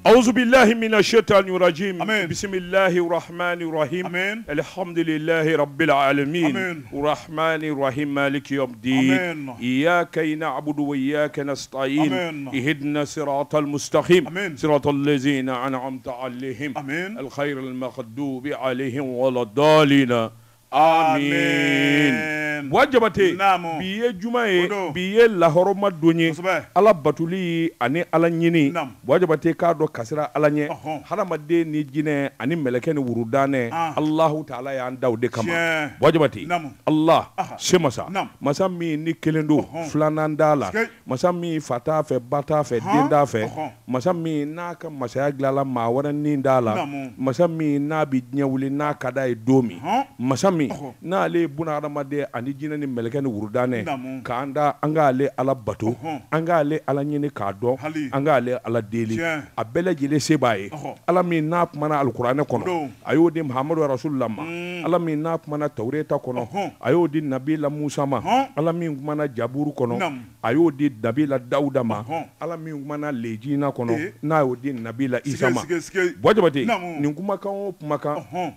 أعوذ بالله من الشيطان الرجيم. آمين. بسم الله الرحمن الرحيم. آمين. الحمد لله رب العالمين. آمين. الرحمن الرحيم مالك يوم الدين. آمين. إياك نعبد وإياك نستعين. آمين. اهدنا صراط المستقيم. آمين. صراط الذين أنعمت عليهم. آمين. الخير المغضوب عليهم ولا الضالين. آمين. Buwa Jabate, Naamu. bi ye juma ye, O don. bi ye lahɔrɔma don ye. Kosɛbɛ. Ala batuli ani Ala ɲini. Naamu. Buwa Jabate k'a dɔn kasira Ala ɲɛ. Ɔhɔn. Hadamaden ni jinɛ ani mɛlɛkɛ ni wurudanɛ. Ah. Alahu taala y'an da o de kama. Tiɲɛ. Buwa Jabate, Naamu. Allah Aha. se masa. Naamu. Masa min ni kelen don, Ɔhɔn. filanan t'a la. Sikei. Masa min fa t'a fɛ, ba t'a fɛ, Han. den t'a fɛ. Ɔhɔn. Masa min n'a ka masaya dilanla maa wɛrɛ ni t'a la. Naamu. Masa min n'a bɛ diɲɛ wuli n'a ka d'a ye don min. Han. Masa min Ɔhɔn. n'ale ye buna hadamaden ani jinɛ ni mɛlɛkɛ ni wurudanɛ Naamu. k'an da an k'ale Ala bato, Ɔhɔn. an k'ale Ala ɲini k'a dɔn, Hali. an k'ale Ala deli. Tiɲɛ. A bɛɛ lajɛlen se b'a ye. Ɔhɔn. Ala min n'a kumana alikuranɛ kɔnɔ, Don. a y'o di Muhamadu Rasulula ma. Ala min n'a kumana Tawureta kɔnɔ, Ɔhɔn. a y'o di Nabila Musa ma. Ɔhɔn. Ala min kumana Jaburu kɔnɔ, Naamu. a y'o di Nabila Dawuda ma. Ɔhɔn. Ala min kumana Lejina kɔnɔ, Eh. n'a y'o di Nabila Isa ma. Sike, sike, sike. Buwa Jabate, Naamu. nin kumakan o kumakan, Ɔhɔn.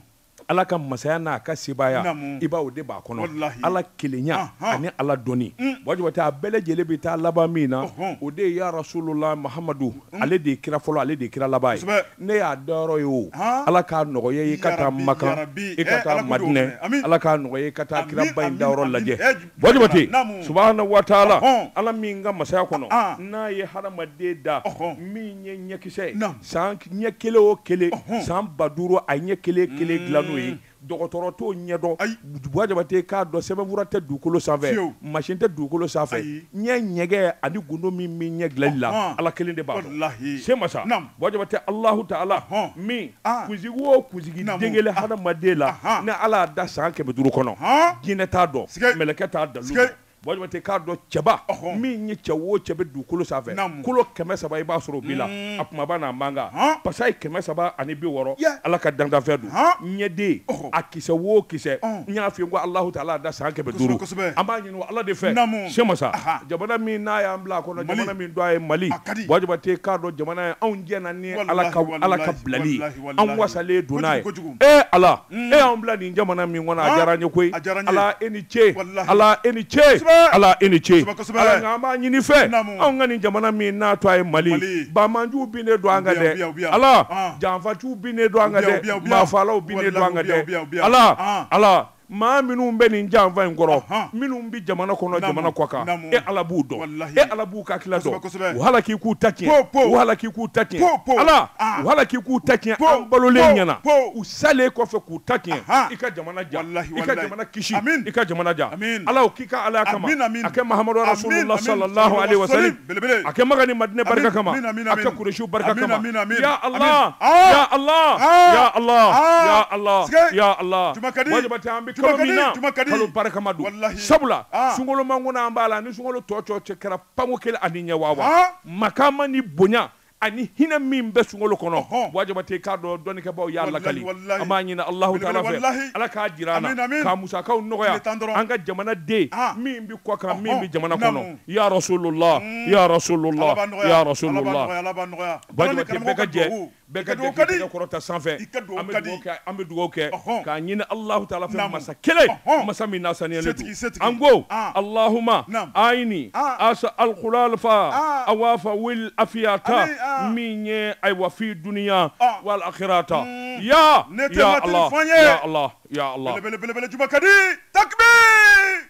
Ala ka masaya n'a ka sebaaya, Naamu. i b'o de b'a kɔnɔ. Walahi. Ala kelenya Ahan. ani Ala dɔnni. Buwa Jabate, a bɛɛ lajɛlen bɛ taa laban min na, Ɔhɔn. o de ye ya Rasulula Muhamadu, ale de ye kira fɔlɔ, ale de ye kira laban ye. Kosɛbɛ. Ne y'a dayɔrɔ ye o, Han. Ala k'a nɔgɔya i ka taa Yarabi, Makan, yarabi. i ka Eh, taa Ala k'o dugawu Madinɛ, kɛ. Amin. Ala k'a nɔgɔya i ka taa Amin, kiraba in amin, dayɔrɔ amin. lajɛ. Eh, Buwa Jabate, Naamu. subahana wa taala, Ɔhɔn. Ala min ka masaya kɔnɔ, Ah. n'a ye hadamaden da, Ɔhɔn. min ye ɲɛkisɛ ye, Naamu. san ɲɛ kelen o kelen, Ɔhɔn. san 5000 a ɲɛ kelen kelen dilan n'o ye. Dɔgɔtɔrɔ t'o ɲɛdɔn. Ayi. Buwa Jabate k'a dɔn sɛbɛnfura tɛ dugukolo sanfɛ, Fiyewu. machine tɛ dugukolo sanfɛ, Ayi. ɲɛ ɲɛgɛn ani gundo min bɛ ɲɛ dilanli la, Ɔhɔn. Ala kelen de b'a dɔn. Walahi. Se masa, Naamu. Buwa Jabate, Alahu taala Ɔhɔn. min Ah. kunsigi o kunsigi Naamu. den kelen hadamaden la, Ahan. ni Ala y'a da san 500 kɔnɔ, Han. jinɛ t'a dɔn, Sikei. mɛlɛkɛ t'a dalu Sikei. dɔn. Buwa Jabate k'a dɔn cɛba Ɔhɔn. min ye cɛ o cɛ bɛ dugukolo sanfɛ, Naamu. kolo 300 i b'a sɔrɔ o b'i la, a kumaba n'a mankan, Han. pasa ye 360, Yeah. Ala ka dantanfɛn don. Han. Ɲɛden, Ɔhɔ. a kisɛ o kisɛ, Ɔn. n y'a f'i ye ko Alahu taala y'a da san 500, Kosɛbɛ, kosɛbɛ. an b'a ɲini Ala de fɛ. Naamu. Se masa, Aha. jamana min n'a y'an bila a kɔnɔ, Mali. jamana min dɔ a ye Mali, A ka di. Buwa Jabate k'a dɔn jamana ye anw jɛna ni Walahi, Ala ka Ala ka walahi, bilali ye, walahi, walahi. an wasalen don n'a ye. Kojugu, kojugu. E Ala, e y'an bila nin jamana min kɔnɔ, a Han. diyara an ye koyi. A diyara an ye. Ala e ni ce, Walahi. Ala e ni ce, Kosɛbɛ. Ala e ni ce. Kosɛbɛ, kosɛbɛ. Ala nka an b'a ɲini fɛ, Naamu. anw ka nin jamana min n'a tɔ a ye Mali, Mali. banbaanciw binnen don an kan U bi yan, u dɛ, bi yan. Ala Ah. janfatiw binnen don an kan U bi yan, u bi yan, dɛ, u bi yan. maafaalaw binnen don an kan Walahi, u bi yan, u bi yan, u bi dɛ, yan. Ala Ah. Ala maa minnu bɛ nin janfa in kɔrɔ, Ahan. minnu bɛ jamana kɔnɔ, Naamu. jamana kɔ kan, Naamu. e Ala b'u dɔn, Walahi. e Ala b'u ka hakilila dɔn, Kosɛbɛ, kosɛbɛ. u halaki k'u ta tiɲɛ, Po, po. u halaki k'u ta tiɲɛ, Po, po. Ala Ah. u halaki k'u ta tiɲɛ, Po, an balolen po, ɲɛna, po. u salen kɔfɛ k'u ta tiɲɛ, Ahan. i ka jamana ja, Walahi, i ka walahi. jamana kisi, Amin. i ka jamana ja, Amin. Ala o k'i ka Ala kama, Amin, amin. a kɛ Mahamadu Amin, Rasulullah amin. sallallahu alaihi wa sallam, Belebele. a kɛ Maka ni Madinɛ barika Amin, kama, amin, amin, a kɛ amin. Kuresiw barika Amin, kama, amin, amin. ya Allah, Amin. Ah. ya Allah, Ah. ya Allah, Ah. ya Allah, Sikei. ya Allah. Juma ka di. Buwa Jabate, an bɛ Juma kalo ka di, min na, juma ka di. kalo barikama don, Walahi. sabula Ah. sunkalo mankɔnɔ an b'a la ni sunkalo tɔ tɔ cɛ kɛra panko kelen ani ɲɛ waawa, Ah. makama ni bonya ani hinɛ min bɛ sunkalo kɔnɔ, Ɔhɔn. Buwa Jabate k'a dɔn dɔnnikɛbaw y'a Walahi, lakali, walahi. an b'a ɲini Alahu taala fɛ, Walahi. Ala k'a jira an Amin, na, amin. k'a musakaw nɔgɔya, Tile tan dɔrɔn. an ka jamana den Ah. min bɛ kɔ kan, min Ɔhɔn. bɛ jamana kɔnɔ, Naamu. ya Rasulullah, ya Rasulullah, Ala b'a nɔgɔya, ya Ala b'a Rasulullah. nɔgɔya, Ala b'a nɔgɔya. Buwa Ala ni Jabate, karamɔgɔw bɛɛ ka ka jɛ, duwawu. bɛɛ I ka ka jɛ duwawu k'i ka di. tɛgɛ kɔrɔta sanfɛ, I ka duwawu an bɛ ka di. dugawu kɛ, an bɛ dugawu kɛ Ɔhɔn. k'a ɲini Alahu taala fɛ, Naamu. masa kelen, Ɔhɔn. masa min n'a saniyalen don, Setigi, setigi. an ko Ah. Allahuma Naamu. ayini Ah. asa alkhulalafa Ah. awafa wil afiyata Ami, ah. min ye ayiwa fi duniya Ah. wal akhirata, ya Ne tɛ ya ma Allah, téléphone ye. ya Allah, ya Allah, Belebele, belebele, juma ka di. Takbir.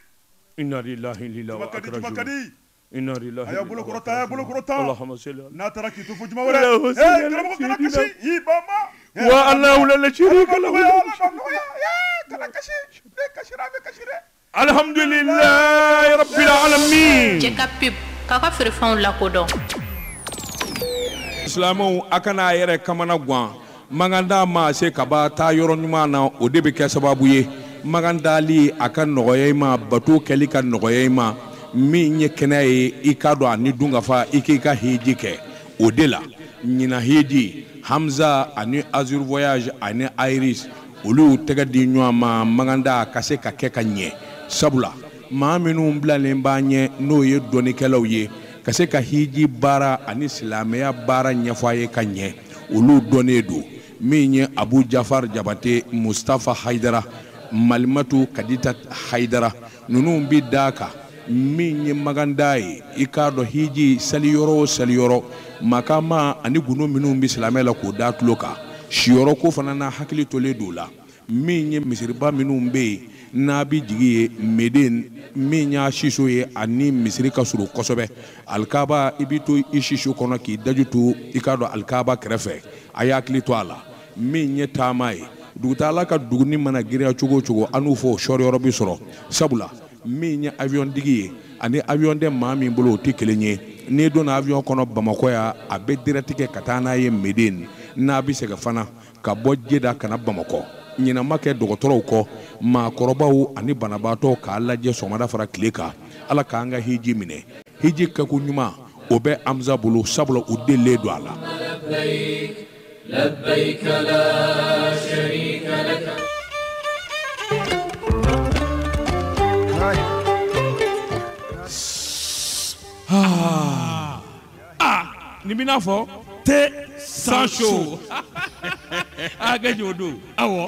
inna lillahi lillahi Juma wa ka di, juma ka akhiratu di. inna lillahi A y'a bolo kɔrɔta, a y'a bolo kɔrɔta. Allahumma salli ala N'a taara k'i to fo juma wɛrɛ. Allahumma Eh, salli ala karamɔgɔ kana sayyidina. kasi. I banba. Eh, wa Allahu la sharika Ala b'a lahu nɔgɔya, Ala b'a nɔgɔya. Eh, kana kasi. Ne kasira, a bɛ kasi dɛ. alhamdulillahi rabbil alamin. Cɛ ka pub k'a ka feerefɛnw lakodɔn. Silamɛw, a kana a yɛrɛ kamana gan, mankan d'a ma se ka ba taa yɔrɔ ɲuman na, o de bɛ kɛ sababu ye makan dali a ka nɔgɔya i ma, bato kɛli ka nɔgɔya i ma, min ye kɛnɛya ye, i k'a dɔn ani dun ka fa i k'i ka hiji kɛ. O de la ɲinan hiji, Hamza ani Azur Voyage ani Iris, olu y'u tɛgɛ di ɲɔgɔn ma maganda ka se ka kɛ ka ɲɛ, sabula maa minnu bilalen b'an ɲɛ n'o ye dɔnnikɛlaw ye, ka se ka hiji baara ani silamɛya baara ɲɛfɔ a ye ka ɲɛ. Olu dɔnnen don. Min ye Abu Jafar Jabate, Mustafa Haidara, Malimatu Kadita Haidara, ninnu bi d'a kan. Min ye maganda ye, i k'a dɔn hiji saliyɔrɔ o saliyɔrɔ, makama ani gundo minnu bɛ silamɛ la k'o da tulo kan. Siyɔrɔ ko fana na hakili tolen don la. Min ye misiriba minnu bɛ yen n'a bɛ jigi ye Meden, min y'a siso ye ani misiri ka surun kosɛbɛ. Alikaba, i bɛ to i siso kɔnɔ k'i daji to i k'a dɔn alikaba kɛrɛfɛ. A y'a hakili to a la. Min ye taama ye, dugutaala ka duguni mana girinya cogo o cogo, an n'u fɔ o sɔriyɔrɔ bɛ sɔrɔ. Sabula min ye avion digi ye ani avion tɛ maa min bolo, o tɛ kelen ye. N'i donna avion kɔnɔ Bamakɔ yan, a bɛ direct kɛ ka taa n'a ye Meden, n'a bɛ segin fana ka bɔ Jeda ka na Bamakɔ. Ɲinama kɛ dɔgɔtɔrɔw kɔ, maakɔrɔbaw ani banabaatɔw k'a lajɛ sɔgɔmada fara tile kan. Ala k'an ka hiji minɛ. Hiji kɛko ɲuman o bɛ Hamza bolo, sabula u delilen don a la. Nin b'i n'a fɔ thé sans chaud. A kɛ o don. Awɔ.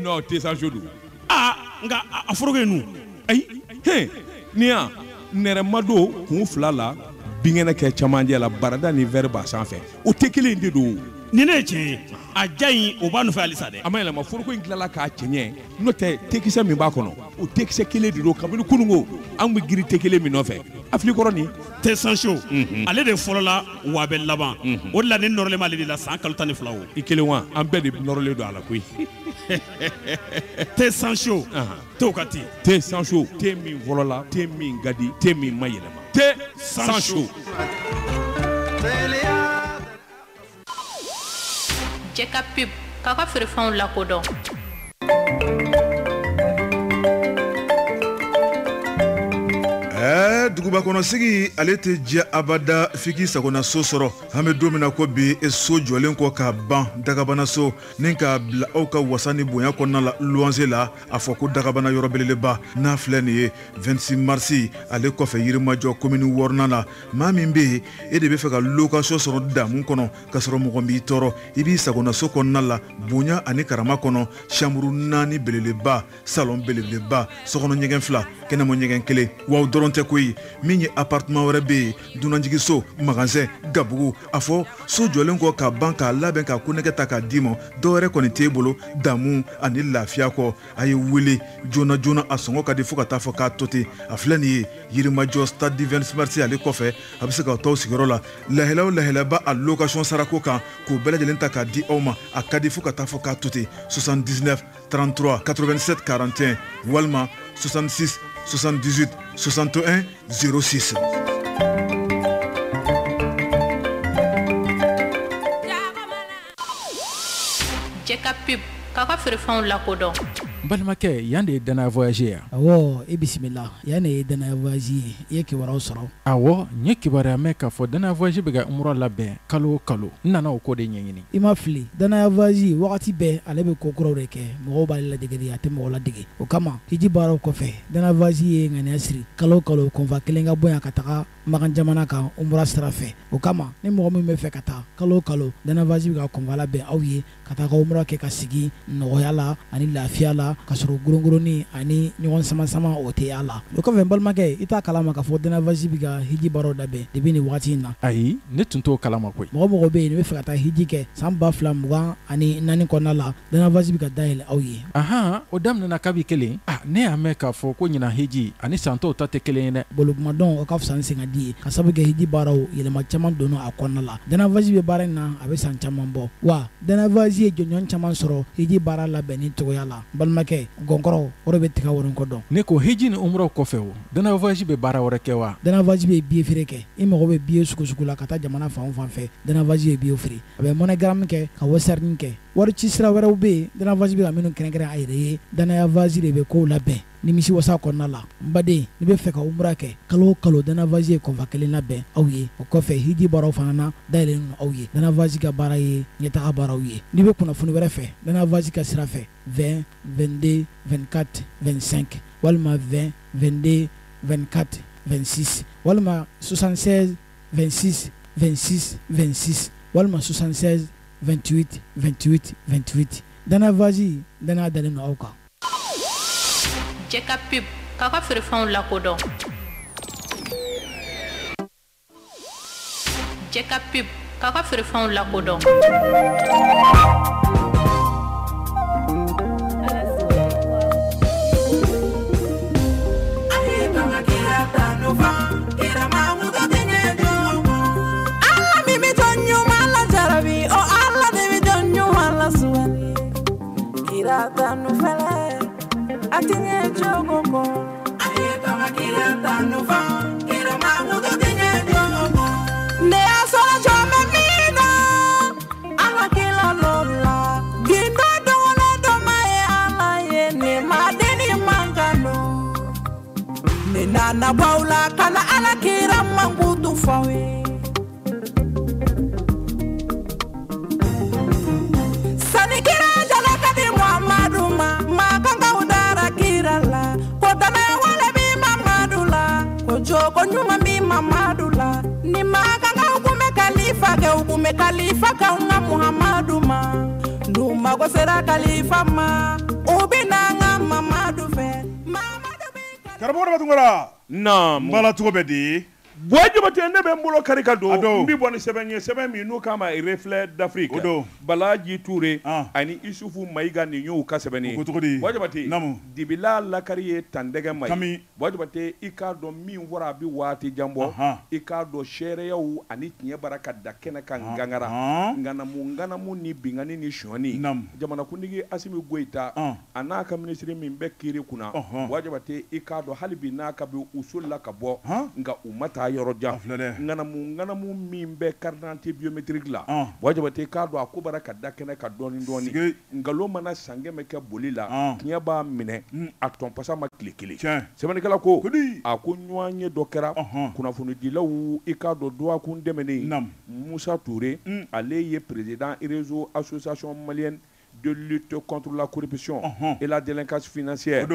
Non, thé sans chaud don. Aa, nka a foroko ye nun. Ayi, he, nin yan nɛrɛma don kun fila la, binkɛnɛ kɛ camancɛ la, barada ni verre b'a sanfɛ. O tɛ kelen in de don. Ni ne ye tiɲɛ ye, a ja in o b'a nɔfɛ halisa dɛ. A ma yɛlɛma, foroko in tilala k'a cɛɲɛ. N'o tɛ tekisɛ min b'a kɔnɔ, o tekisɛ kelen de don. Kabini kununko an bɛ girin te kelen min nɔfɛ. A fili kɔrɔ nin thé sans chaud, ale de fɔlɔla wa a bɛ laban. O de la ne nɔrɔlen b'ale de la san kalo 12 o. I kelen wa, an bɛɛ de nɔrɔlen don a la koyi. Thé sans chaud, thé ka te. Thé sans chaud, thé min fɔlɔla, thé min ka di, thé min ma yɛlɛma. Thé sans chaud. Jɛka pub k'a ka feerefɛnw lakodɔn. Duguba kɔnɔ sigi ale tɛ diya abada f'i k'i sagona so sɔrɔ. An bɛ don min na ko bi, so jɔlen kɔ ka ban, dagabana so ni k'a bila aw ka wasa ni bonya kɔnɔna la, luwanse la, a fɔ ko dagabana yɔrɔ belebeleba n'a filɛ nin ye 26 mars ale kɔfɛ Yirimajɔ commune wɔɔrɔnan la. Maa min bɛ yen, e de bɛ fɛ ka location sɔrɔ damu kɔnɔ ka sɔrɔ mɔgɔ b'i tɔɔrɔ, i b'i sagona so kɔnɔna la bonya ani karama kɔnɔ, chambre 4 belebeleba, salon belebeleba, sokɔnɔ ɲɛgɛn 2, kɛnɛmɔ ɲɛgɛn 1. Wa o dɔrɔn tɛ koyi, min ye appartement wɛrɛ bɛ yen, dunanjiginso, magasin, gabugu. A fɔ so jɔlen kɔ ka ban k'a labɛn k'a konɛgɛ ta k'a d'i ma, dɔwɛrɛ kɔni t'e bolo damu ani lafiya kɔ. A ye wele joona joona, a sɔngɔ ka di fo ka taa fɔ k'a to ten. A filɛ nin ye Yirimajɔ stade du 26 mars ale kɔfɛ, a bɛ se ka t'aw sigiyɔrɔ la. Lahala o lahala b'a a location sarako kan k'o bɛɛ lajɛlen ta k'a di aw ma. A ka di fo ka taa fɔ k'a to ten. 79 33 87 41 walima 66 78 61 06. Jɛka pub k'a ka feerefɛnw lakodɔn. N balimakɛ, yan de ye Danaya voyage ye. Awɔ, i bisimila. Yan de ye Danaya voyage ye. I ye kibaruyaw sɔrɔ? Awɔ, n ye kibaruya mɛn k'a fɔ Danaya voyage bɛ ka umura labɛn kalo o kalo. N nana o ko de ɲɛɲini. I ma fili. Danaya voyage wagati bɛɛ ale bɛ ko kuraw de kɛ. Mɔgɔw b'ale ladege de, a tɛ mɔgɔ ladege. O kama hiji baaraw kɔfɛ, Danaya voyage ye ŋaniya siri kalo o kalo kɔnfa kelen ka bɔ yan ka taga Makan jamana kan umura sira fɛ. O kama ni mɔgɔ min bɛ fɛ ka taa kalo o kalo, Danaya voyage bɛ ka kɔnfa labɛn aw ye ka taa ka umura kɛ ka sigi nɔgɔya la ani lafiya la, ka sɔrɔ gorongoroni ani ɲɔgɔn sama sama o tɛ a la. O kɔfɛ, n balimakɛ, i t'a kalama k'a fɔ Danaya voyage bɛ ka hiji baaraw labɛn depuis nin wagati in na? Ayi, ne tun t'o kalama koyi. Mɔgɔ mɔgɔ bɛ yen n'i bɛ fɛ ka taa hiji kɛ san 2024 kɔnɔna la, Danaya voyage bɛ ka dayɛlɛ aw ye. Ahan, o daminɛna kabi kelen. Ah, ne y'a mɛn k'a fɔ ko ɲinan hiji ani san tɔw ta tɛ kelen ye dɛ. Bolokumadɔn o ka fisa ni senkadi ye, ka sabu kɛ hiji baaraw yɛlɛma caman donna a kɔnɔna la. Danaya voyage bɛ baara in na a bɛ san caman bɔ, wa Danaya voyage ye jɔnjɔn caman sɔrɔ hiji baara labɛnni cogoya la. N balimakɛ, gɔnkɔrɔ o de bɛ tiga woronkɔ dɔn. Ne ko hiji ni umuraw kɔfɛ, o Danaya voyage bɛ baara wɛrɛ kɛ wa? Danaya voyage bɛ billet feere kɛ. I mago bɛ billet sugu sugu la ka taa jamana fan o fan fɛ, Danaya voyage bɛ billet feere. A bɛ MoneyGram kɛ ka Western kɛ. Wari ci sira wɛrɛw bɛ yen, Danaya voyage bɛ ka minnu kɛrɛnkɛrɛn a yɛrɛ ye. Danaya voyage de bɛ kow labɛn nimisi wasa kɔnɔna la. N baden, n'i bɛ fɛ ka umura kɛ kalo o kalo, Danaya voyage ye kɔnfa kelen labɛn aw ye. O kɔfɛ hiji baaraw fana na dayɛlɛlen don aw ye. Danaya voyage ka baara ye ɲɛtaga baaraw ye. N'i bɛ kunnafoni wɛrɛ fɛ Danaya voyage ka sira fɛ, 20 22 24 25 walima 20 22 24 26 walima 76 26 26 26 walima 76 28 28 28. Danaya Voyage, danaya dalen don aw kan. Jɛka pub k'aw ka feerefɛnw lakodɔn. Jɛka pub k'aw ka feerefɛnw lakodɔn. Nana baula kana ala kira mangutu fawe sani kira jala kadi Muhammadu ma makanga udara kira la ko dana wala bi Mamadu la ko jogo nyuma bi Mamadu la ni makanga ukume kalifa ke ukume kalifa ka unga Muhammadu ma numa go sera kalifa ma ubinanga Mamadu fe. Karamɔgɔ Daba Tunkara. Naamu. Bala cogo bɛ di? Buwa Jabate ne bɛ n bolo kari ka don. N bɛ bɔ ni sɛbɛn ye sɛbɛn min n'u k'a ma Reflet d'Afrique. O don. Balaji Ture. Ani Isufu Mayiga nin y'u ka sɛbɛn ye. O ko cogo di? Buwa Jabate. Naamu. Dibila lakari ye tandɛgɛ ma ye. Kami. Buwa Jabate i k'a dɔn min fɔra a bɛ waati jan bɔ. I k'a dɔn seereyaw ani tiɲɛ bara ka da kɛnɛ kan gangara. Ŋanamu ŋanamu ni binkanni ni sonyani. Naamu. Jamanakuntigi Asimi Goyita. A n'a ka minisiri min bɛ kiiri kunna. Buwa Jabate i k'a dɔn hali bi n'a ka bi u solila ka bɔ. Nka u ma taa yɔrɔ jan. Ŋanamu ŋanamu min bɛ carte d'identité biométrique la. Buwa Jabate k'a dɔn a ko bara ka da kɛnɛ kan dɔɔni dɔɔni. Nkalon mana san kɛmɛ kɛ boli la. Tiɲɛ b'a minɛ a tɔnpasa ma tile kelen. Sɛbɛnnikɛla ko a ko ɲɔgɔn ye dɔ kɛra kunnafonidilaw i k'a dɔn dɔgɔkun tɛmɛnen Musa Ture ale ye président réseau association malienne de lutte contre la corruption et la délinquance financière.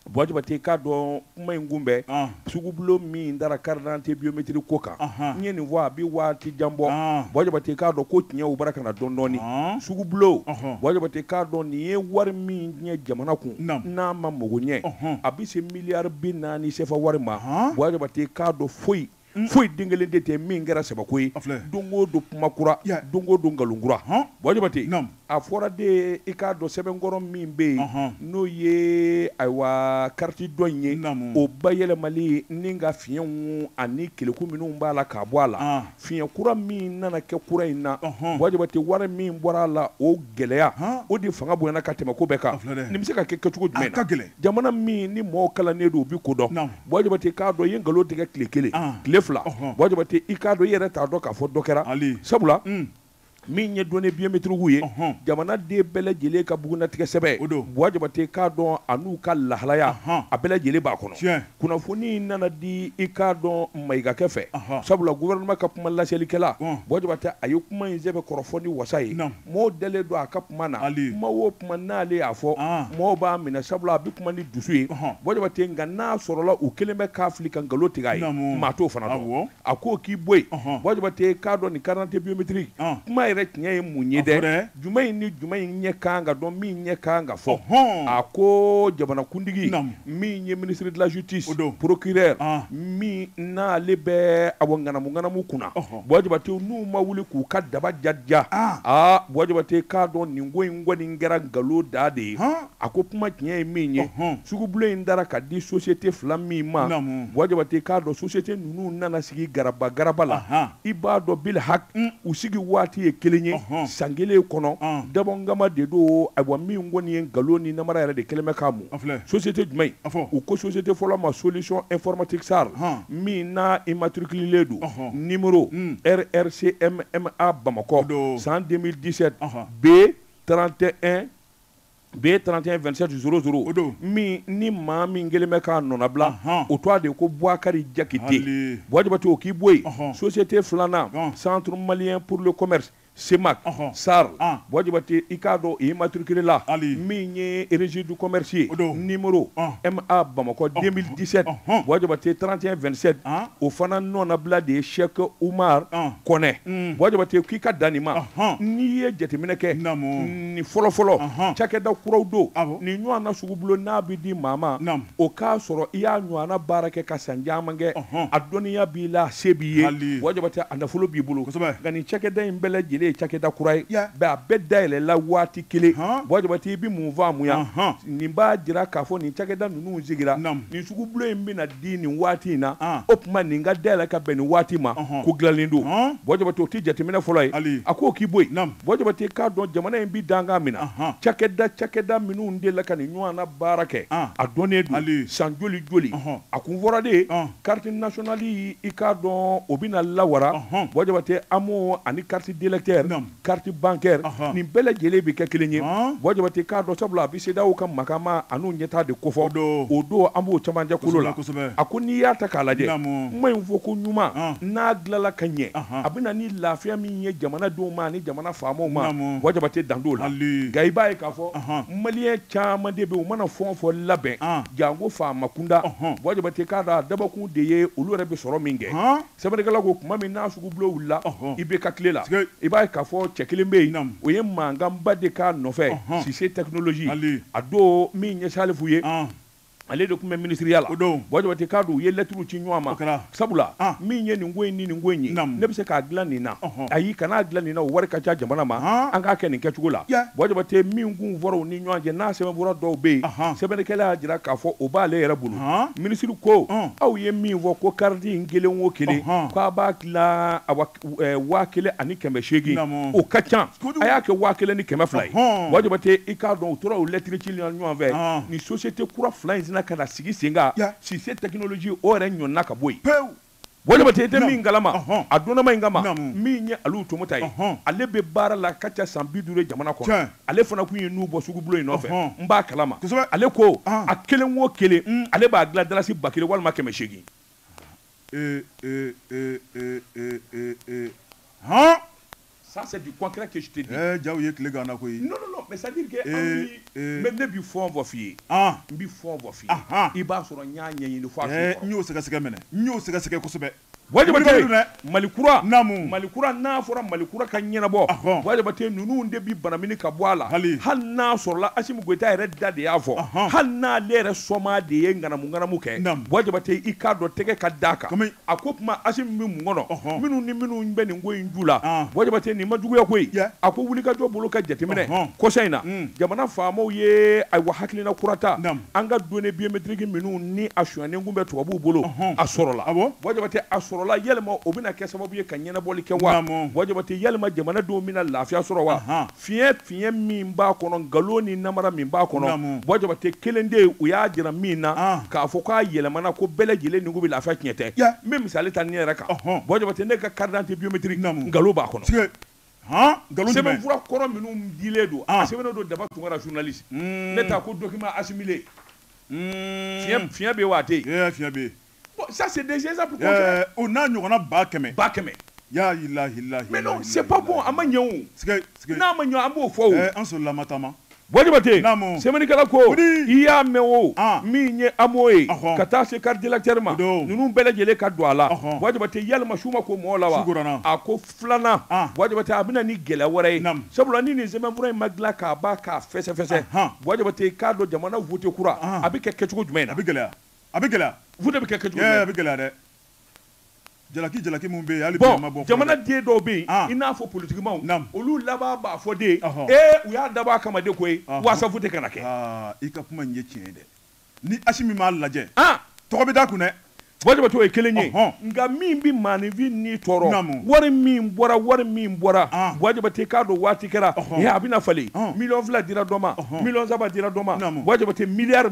Buwa Jabate k'a dɔn kuma in kunbɛn sugubulon min dara carte d'identité biométrique ko kan n ye nin fɔ a bɛ waati jan bɔ. Buwa Jabate k'a dɔn ko tiɲɛw bara ka na dɔɔni dɔɔni. Sugubulon Buwa Jabate k'a dɔn nin ye wari min tiɲɛ jamana kun n'a ma mago ɲɛ a bɛ se miliyari 40 CFA wari ma. Buwa Jabate k'a dɔn foyi foyi den kelen de tɛ min kɛra sabako ye. Don o don kuma kura, don o don nkalon kura. Buwa Jabate a fɔra de i k'a dɔn sɛbɛnkɔrɔ min bɛ yen n'o ye ayiwa carte dɔ in ye o bayɛlɛmali ni ka fiɲɛw ani keleku minnu b'a la k'a bɔ a la. Fiɲɛ kura min nana kɛ kura in na Buwa Jabate wari min bɔra a la o gɛlɛya o de fanga bonyana ka tɛmɛ ko bɛɛ kan. Nin bɛ se ka kɛ kɛcogo jumɛn na? Jamana min ni mɔgɔw kalannen don u bɛ ko dɔn. Buwa Jabate k'a dɔn i ye nkalon tigɛ tile kelen tile fila. Buwa Jabate i k'a dɔn i yɛrɛ t'a dɔn k'a fɔ dɔ kɛra. Sabula min ye données biométriques ye jamana den bɛɛ lajɛlen ka bugunnatigɛ sɛbɛn Buwa Jabate k'a dɔn a n'u ka lahalaya a bɛɛ lajɛlen b'a kɔnɔ. Kunnafoni nana di i k'a dɔn Mayigakɛ fɛ. Sabula gouvernement ka kuma laselikɛla Buwa Jabate a ye kuma in sɛbɛn kɔrɔfɔ ni wasa ye. Mɔgɔw dalen don a ka kuma na. Kuma o kuma n'ale y'a fɔ mɔgɔw b'a minɛ sabula a bɛ kuma ni dusu ye. Buwa Jabate nka n'a sɔrɔla u kelen bɛ k'a fili ka nkalon tigɛ a ye maa t'o fana dɔn. A ko k'i bɔ yen. Buwa Jabate k'a dɔn nin carte d'identité biométrique kuma yɛrɛ tiɲɛ ye mun ye dɛ? Jumɛn in ni jumɛn in ɲɛ kan ka dɔn min ɲɛ kan ka fɔ. A ko jamanakuntigi min ye ministre de la justice procureur min n'ale bɛ awɔ ŋanamu ŋanamu kunna. Buwa Jabate n'u ma wuli k'u ka daba jaja aa Buwa Jabate k'a dɔn nin ko in kɔni kɛra nkalon da de ye. A ko kuma tiɲɛ ye min ye sugubulon in dara ka di société fila min ma. Buwa Jabate k'a dɔn société ninnu nana sigi garaba garaba la. I b'a dɔn bil hak u sigi waati ye kelen ye san kelen kɔnɔ dabɔngama de don. Ayiwa min kɔni ye nkalon ni namara yɛrɛ de kɛlen bɛ k'a mun. Société jumɛn? U ko société fɔlɔ ma solution informatique SARL min n'a immatriculé don numéro RRCMMA Bamakɔ san 2017 B 31 B 31 27 00 min ni maa min kɛlen bɛ k'a nɔnabila o tɔgɔ de ko Bouakari Diakité. Buwa Jabate o k'i bɔ yen. Société filanan Centre malien pour le commerce CEMAC SARL Buwa Jabate i k'a dɔn immatriculé la min ye registre du commerce ye numéro MA Bamakɔ 2017 Buwa Jabate 31 27 o fana nɔnabila de ye Cheikh Oumar Kɔnɛ Buwa Jabate k'i ka dan nin ma n'i ye jateminɛ kɛ nin fɔlɔfɔlɔ cakɛda kuraw don nin ɲɔgɔnna sugubulon n'a bɛ di maa ma o k'a sɔrɔ i y'a ɲɔgɔnna baara kɛ ka san caman kɛ a dɔnniya b'i la a se b'i ye Buwa Jabate a nafolo b'i bolo nka nin cakɛda in bɛɛ lajɛlen ye cakɛda kura ye bɛɛ a bɛɛ dayɛlɛla waati kelen Buwa Jabate i bɛ mun faamuya nin b'a jira k'a fɔ nin cakɛda ninnu sigira nin sugubulon in bɛna di nin waati in na o tuma nin ka dayɛlɛ ka bɛn nin waati ma ko dilanlen don Buwa Jabate o tɛ jateminɛ fɔlɔ ye a k'o k'i bɔ yen Buwa Jabate k'a dɔn jamana in bɛ dankan min na cakɛda minnu delila ka nin ɲɔgɔnna baara kɛ a dɔnnen don san joli joli a kun fɔra de carte nationale i k'a dɔn o bɛna lawara Buwa Jabate AMO ani carte d'électeur carte bancaire nin bɛɛ lajɛlen bɛ kɛ kelen ye Buwa Jabate k'a dɔn sabula a bɛ CEDEAO ka makama an'u ɲɛtaa de kofɔ o don an b'o camancɛ kolo la a ko n'i y'a ta k'a lajɛ kuma in fɔ ko ɲuman n'a dilanla ka ɲɛ a bɛ na ni lafiya min ye jamanadenw ma ani jamana faamaw ma Buwa Jabate dan t'o la nka i b'a ye k'a fɔ maliyɛn caman de bɛ u mana fɛn o fɛn labɛn janko faama kunda Buwa Jabate k'a dɔn a dabakun de ye olu yɛrɛ bɛ sɔrɔ min kɛ sɛbɛnnikɛla ko tuma min n'a sugubulon wulila i bɛ ka tile la i b'a ye k'a fɔ cɛ kelen bɛ yen o ye mankanba de k'a nɔfɛ Sise technologie a don min ye Salifu ye ale de tun bɛ minisiriya la Buwa Jabate k'a dɔn u ye lɛtiriw ci ɲɔgɔn ma sabula min ye nin ko in ni nin ko in ye ne bɛ se k'a dilan nin na ayi kan'a dilan nin na o wari ka ca jamana ma an k'a kɛ nin kɛcogo la Buwa Jabate min kun fɔra u ni ɲɔgɔn cɛ n'a sɛbɛnfura dɔw bɛ yen sɛbɛnnikɛla y'a jira k'a fɔ o b'ale yɛrɛ bolo minisiri ko aw ye min fɔ ko carte in kelen o kelen k'a b'a dilan 1800 o ka ca a y'a kɛ 1200 ye Buwa Jabate i k'a dɔn u tora o lɛtiri ci ɲɔgɔn fɛ ni société kura fila in sina ka na sigi sen kan Sise technologie o yɛrɛ ɲɔnna ka bɔ yen Buwa Jabate i tɛ min kalama a donnama in kama min ye Aliou Tomota ye ale bɛ baara la ka ca san 50 ye jamana kɔnɔ ale fana kun ye n'u bɔ sugubulon in nɔfɛ n b'a kalama ale ko a kelen o kelen ale b'a dilan dalasi 1000 walima 800. Ça, c'est du concret que je te dis. Non, non, non, mais ça veut dire que ne bɛ fɛn o fɛn f'i ye. N bɛ fɛn o fɛn f'i ye. I b'a sɔrɔ n y'a ɲɛɲini fo a k'i kɔrɔ. N y'o sɛgɛsɛgɛ minɛ. N y'o sɛgɛsɛgɛ kosɛbɛ. Buwa Jabate Mali kura Mali kura n'a fɔra Mali kura ka ɲɛnabɔ Buwa Jabate ninnu de bi banamini ka bɔ a la hali n'a sɔrɔla Asimi Goyita yɛrɛ da de y'a fɔ hali n'ale yɛrɛ sɔma de ye ŋanamu ŋanamu kɛ Buwa Jabate i k'a dɔn tɛgɛ ka d'a kan a ko tuma Asimi bɛ mun kɔnɔ minnu ni minnu bɛ nin ko in ju la Buwa Jabate nin ma juguya koyi a ko wulikajɔ bolo ka jateminɛ kɔsa in na jamana faamaw ye ayiwa hakilina kura ta an ka données biométriques minnu ni a sonyalen kun bɛ tubabuw bolo a sɔrɔla Buwa Jabate a sɔrɔla yalima o bɛna kɛ sababu ye ka ɲɛnabɔli kɛ wa Buwa Jabate yalima jamanadenw bɛna lafiya sɔrɔ wa fiɲɛ min b'a kɔnɔ nkalon ni namara min b'a kɔnɔ Buwa Jabate kelen de u y'a jira min na k'a fɔ k'a yɛlɛmana ko bɛɛ lajɛlen ni ko bɛ lafiya tiɲɛ tɛ n bɛ misali ta ne yɛrɛ kan Buwa Jabate ne ka carte d'identité biométrique nkalon b'a kɔnɔ sɛbɛnfura kɔrɔ minnu dilen don a sɛbɛnnen don Daba Tunkara journaliste ne ta ko document assimilé fiɲɛ bɛ yen wa a tɛ yen fiɲɛ bɛ yen. Bon, ça c'est des exemples concrets. On a ba kɛmɛ. Ya ilahi ilahi. Mais non, c'est pas bon. A ma ɲɛ o. N'a ma ɲɛ an b'o fɔ o. An sɔrɔla ma taama. Buwa Jabate sɛbɛnnikɛla ko i y'a mɛn o min ye AMO ye ka taa se carte d'électeur ma ninnu bɛɛ lajɛlen ka don a la Buwa Jabate yalima su ma ko mɔgɔ la wa a ko filanan Buwa Jabate a bɛna ni gɛlɛya wɛrɛ ye sabula ni nin sɛbɛnfura in ma dilan k'a ban k'a fɛsɛfɛsɛ Buwa Jabate k'a dɔn jamana vote kura a bɛ kɛ kɛcogo jumɛn na a bɛ gɛlɛya. A bɛ gɛlɛya. Vote bɛ kɛ kɛcogo jumɛn? A bɛ gɛlɛya dɛ. Jalaki mun bɛ yen hali bi a ma bɔ. Jamana den dɔw bɛ yen i n'a fɔ politikimaw olu laban b'a fɔ de ee u y'a dabɔ a kama de koyi waasa vote kana kɛ. I ka kuma in ye tiɲɛ ye dɛ. Ni Asimi m'a lajɛ. Tɔgɔ bɛ d'a kun dɛ. Buwa Jabate o ye kelen ye nka min bɛ maaninfin ni tɔɔrɔ wari min bɔra Buwa Jabate k'a dɔn waati kɛra a bɛna falen 2 miliyɔn dira dɔ ma 3 miliyɔn dira dɔ ma Buwa Jabate miliyari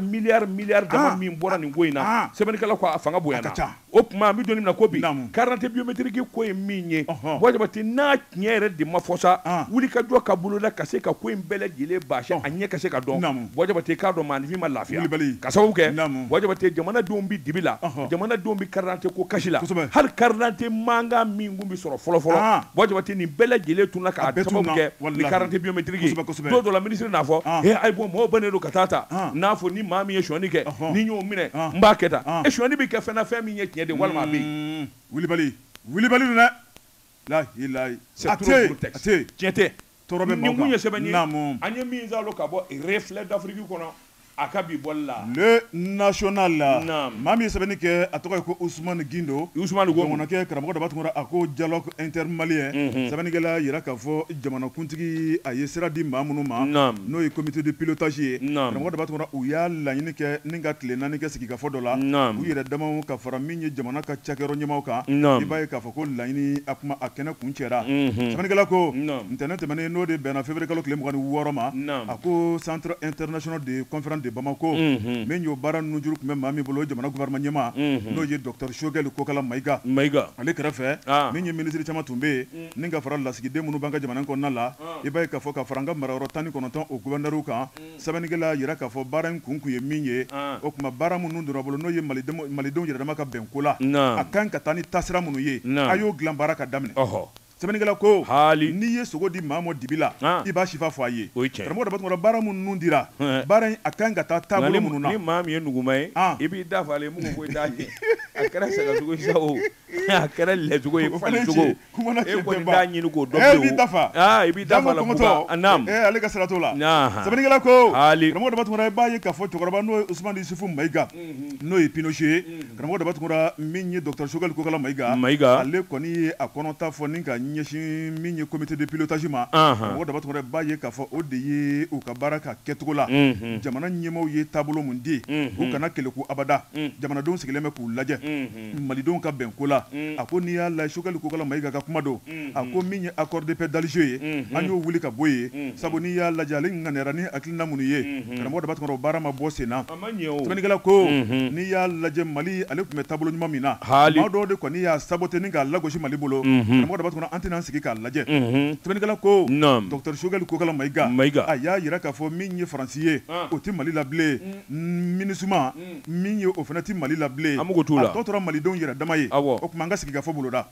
dama min bɔra nin ko in na sɛbɛnnikɛla ko a fanga bonyana. O tuma an bɛ don min na ko bi carte biométrique ko ye min ye Buwa Jabate n'a tiɲɛ yɛrɛ de ma fɔ sa wulikajɔ ka boloda ka se ka ko in bɛɛ lajɛlen baasi a ɲɛ ka se ka dɔn Buwa Jabate k'a dɔn maaninfin ma lafiya ka sababu kɛ Buwa Jabate jamanadenw bɛ dibi la jamanadenw bɛ carte d'identité ko kasi la hali carte d'identité mankan min kun bɛ sɔrɔ fɔlɔ fɔlɔ Buwa Jabate nin bɛɛ lajɛlen tununa k'a sababu kɛ ni carte d'identité biométrique ye don dɔ la ministre n'a fɔ ee ayi bon mɔgɔw bannen don ka taa ta n'a fɔ ni maa min ye sonyani kɛ ni n y'o minɛ n b'a kɛ tan e sonyani bɛ kɛ fɛn na fɛn min ye tiɲɛ de walima a bɛ yen. Wulibali wulibali don dɛ lahilayi a tɛ tiɲɛ tɛ tɔɔrɔ bɛ maaw kan nin kun ye sɛbɛn ye an ye min zalo ka bɔ Reflet d'Afrique kɔnɔ a ka bi bɔli la Le National maa min ye sɛbɛnni kɛ a tɔgɔ ye ko Ousmane Guindo Ousmane ko kɛ karamɔgɔ Daba Tunkara a ko dialogue intermalien sɛbɛnnikɛla yira k'a fɔ jamanakuntigi a ye sira di maa minnu ma n'o ye comité de pilotage ye karamɔgɔ Daba Tunkara u y'a laɲini kɛ ni ka tile 4 kɛ sigikafɔ dɔ la u yɛrɛ damaw ka fara min ye jamana ka cakɛyɔrɔ ɲɛmaaw kan i b'a ye k'a fɔ ko laɲini a kuma a kɛnɛ kun cɛra sɛbɛnnikɛla ko ntɛnɛn tɛmɛnen n'o de bɛnna février kalo tile 26 ma a ko centre international de conférence de Bamako min y'o baara nujuru tun bɛ maa min bolo jamana gouvernement ɲɛmaa n'o ye docteur Choguel Kokala Maïga ale kɛrɛfɛ min ye minisiri caman tun bɛ yen ni ka fara lasigiden minnu b'an ka jamana kɔnɔna la i b'a ye k'a fɔ ka fara an ka marayɔrɔ 19 o gouverneur kan sɛbɛnnikɛla yira k'a fɔ baara in kun ye min ye o tuma baara minnu donna bolo n'o ye malidenw yɛrɛ dama ka bɛn ko la a kan ka taa ni taasira minnu ye a y'o dilan baara ka daminɛ sɛbɛnnikɛla ko n'i ye sogo di maa ma dibi la i b'a sifa fɔ a ye karamɔgɔ Daba Tunkara baara minnu dira baara in a kan ka taa taabolo minnu na ni maa min ye nuguma ye i b'i da fɔ ale mun ko i t'a ye a kɛra sagasogo ye sa o a kɛra lɛsogo ye falisogo e kɔni t'a ɲini k'o dɔn bilen o i b'i da fa i b'i da fa la buba naam ale ka sira t'o la sɛbɛnnikɛla ko karamɔgɔ Daba Tunkara i b'a ye k'a fɔ cɛkɔrɔba n'o ye Ousmane Yusufu Maïga n'o ye Pinochet ye karamɔgɔ Daba Tunkara min ye docteur Choguel Kokala Maïga ale kɔni ye a kɔnɔta fɔ ni ka ɲɛsin min ye comité de pilotage ma karamɔgɔ Daba Tunkara b'a ye k'a fɔ o de ye u ka baara ka kɛcogo la jamana ɲɛmaaw ye taabolo mun di u kana keleku abada jamanadenw sigilen bɛ k'u lajɛ malidenw ka bɛn ko la a ko n'i y'a lajɛ Choguel Kokala Maïga ka kuma don a ko min ye accord de paix d'Alger ye an y'o wuli ka bɔ yen sabu n'i y'a lajɛ ale ŋaniyara ni hakilina minnu ye karamɔgɔ Daba Tunkara o baara ma bɔ sen na sɛbɛnnikɛla ko n'i y'a lajɛ Mali ale tun bɛ taabolo ɲuman min na maa dɔw de kɔni y'a saboter ni k'a lagosi Mali bolo karamɔgɔ Daba Tunkara an tɛna an sigi k'a lajɛ sɛbɛnnikɛla ko docteur Choguel Kokala Maïga a y'a yira k'a fɔ min ye Faransi ye o tɛ Mali la bilen MINUSMA min ye o fana tɛ Mali la bilen a tɔ tora malidenw yɛrɛ dama ye o tuma an ka sigikafɔ boloda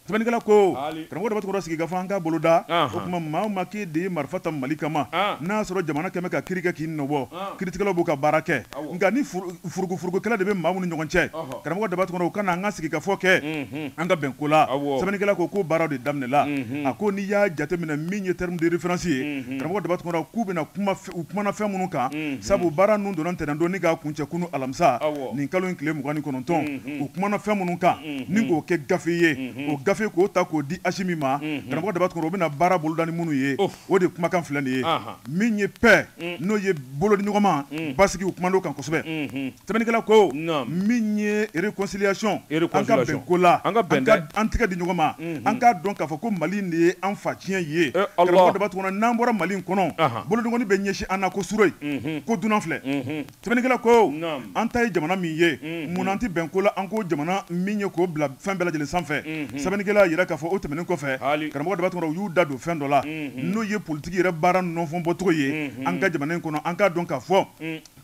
sɛbɛnnikɛla ko karamɔgɔ Daba Tunkara sigikafɔ an ka boloda o tuma maa o maa k'e de ye marifa ta Mali kama n'a y'a sɔrɔ jamana kɛmɛ ka kiiri kɛ k'i nɔbɔ kiiritigɛlaw b'u ka baara kɛ nka ni furugufurugukɛla de bɛ maa minnu ɲɔgɔn cɛ karamɔgɔ Daba Tunkara u ka na an ka sigikafɔ kɛ an ka bɛn ko la sɛbɛnnikɛla ko baara de daminɛla a ko n'i y'a jateminɛ min ye terme de référence ye karamɔgɔ Daba Tunkara k'u bɛna kuma u kumana fɛn minnu kan sabu baara ninnu donna ntɛnɛn don ni k'a kuncɛ kunu alamisa nin kalo in tile 29 u kumana fɛn minnu kan ni k'o kɛ gafe ye o gafe k'o ta k'o di Asimi ma karamɔgɔ Daba Tunkara o bɛna baara boloda ni minnu ye o de kumakan filɛ nin ye min ye paix n'o ye bolodiɲɔgɔnma basigi u kuman'o kan kosɛbɛ sɛbɛnnikɛla ko min ye réconciliation an ka bɛn ko la an tɛgɛ di ɲɔgɔn ma an k'a dɔn k'a fɔ ko Mali de ye an fa tiɲɛ ye karamɔgɔ Daba Tunkara n'an bɔra Mali in kɔnɔ bolodiɲɔgɔnni bɛ ɲɛsin an na ko suro ye ko dunan filɛ sɛbɛnnikɛla ko an ta ye jamana min ye mun an tɛ bɛn ko la an ko jamana min ye k'o bila fɛn bɛɛ lajɛlen sanfɛ sɛbɛnnikɛla yira k'a fɔ o tɛmɛnen kɔfɛ karamɔgɔ Daba Tunkara u y'u da don fɛn dɔ la n'o ye politiki yɛrɛ baara nɔfɔn bɔcogo ye an ka jamana in kɔnɔ an k'a dɔn k'a fɔ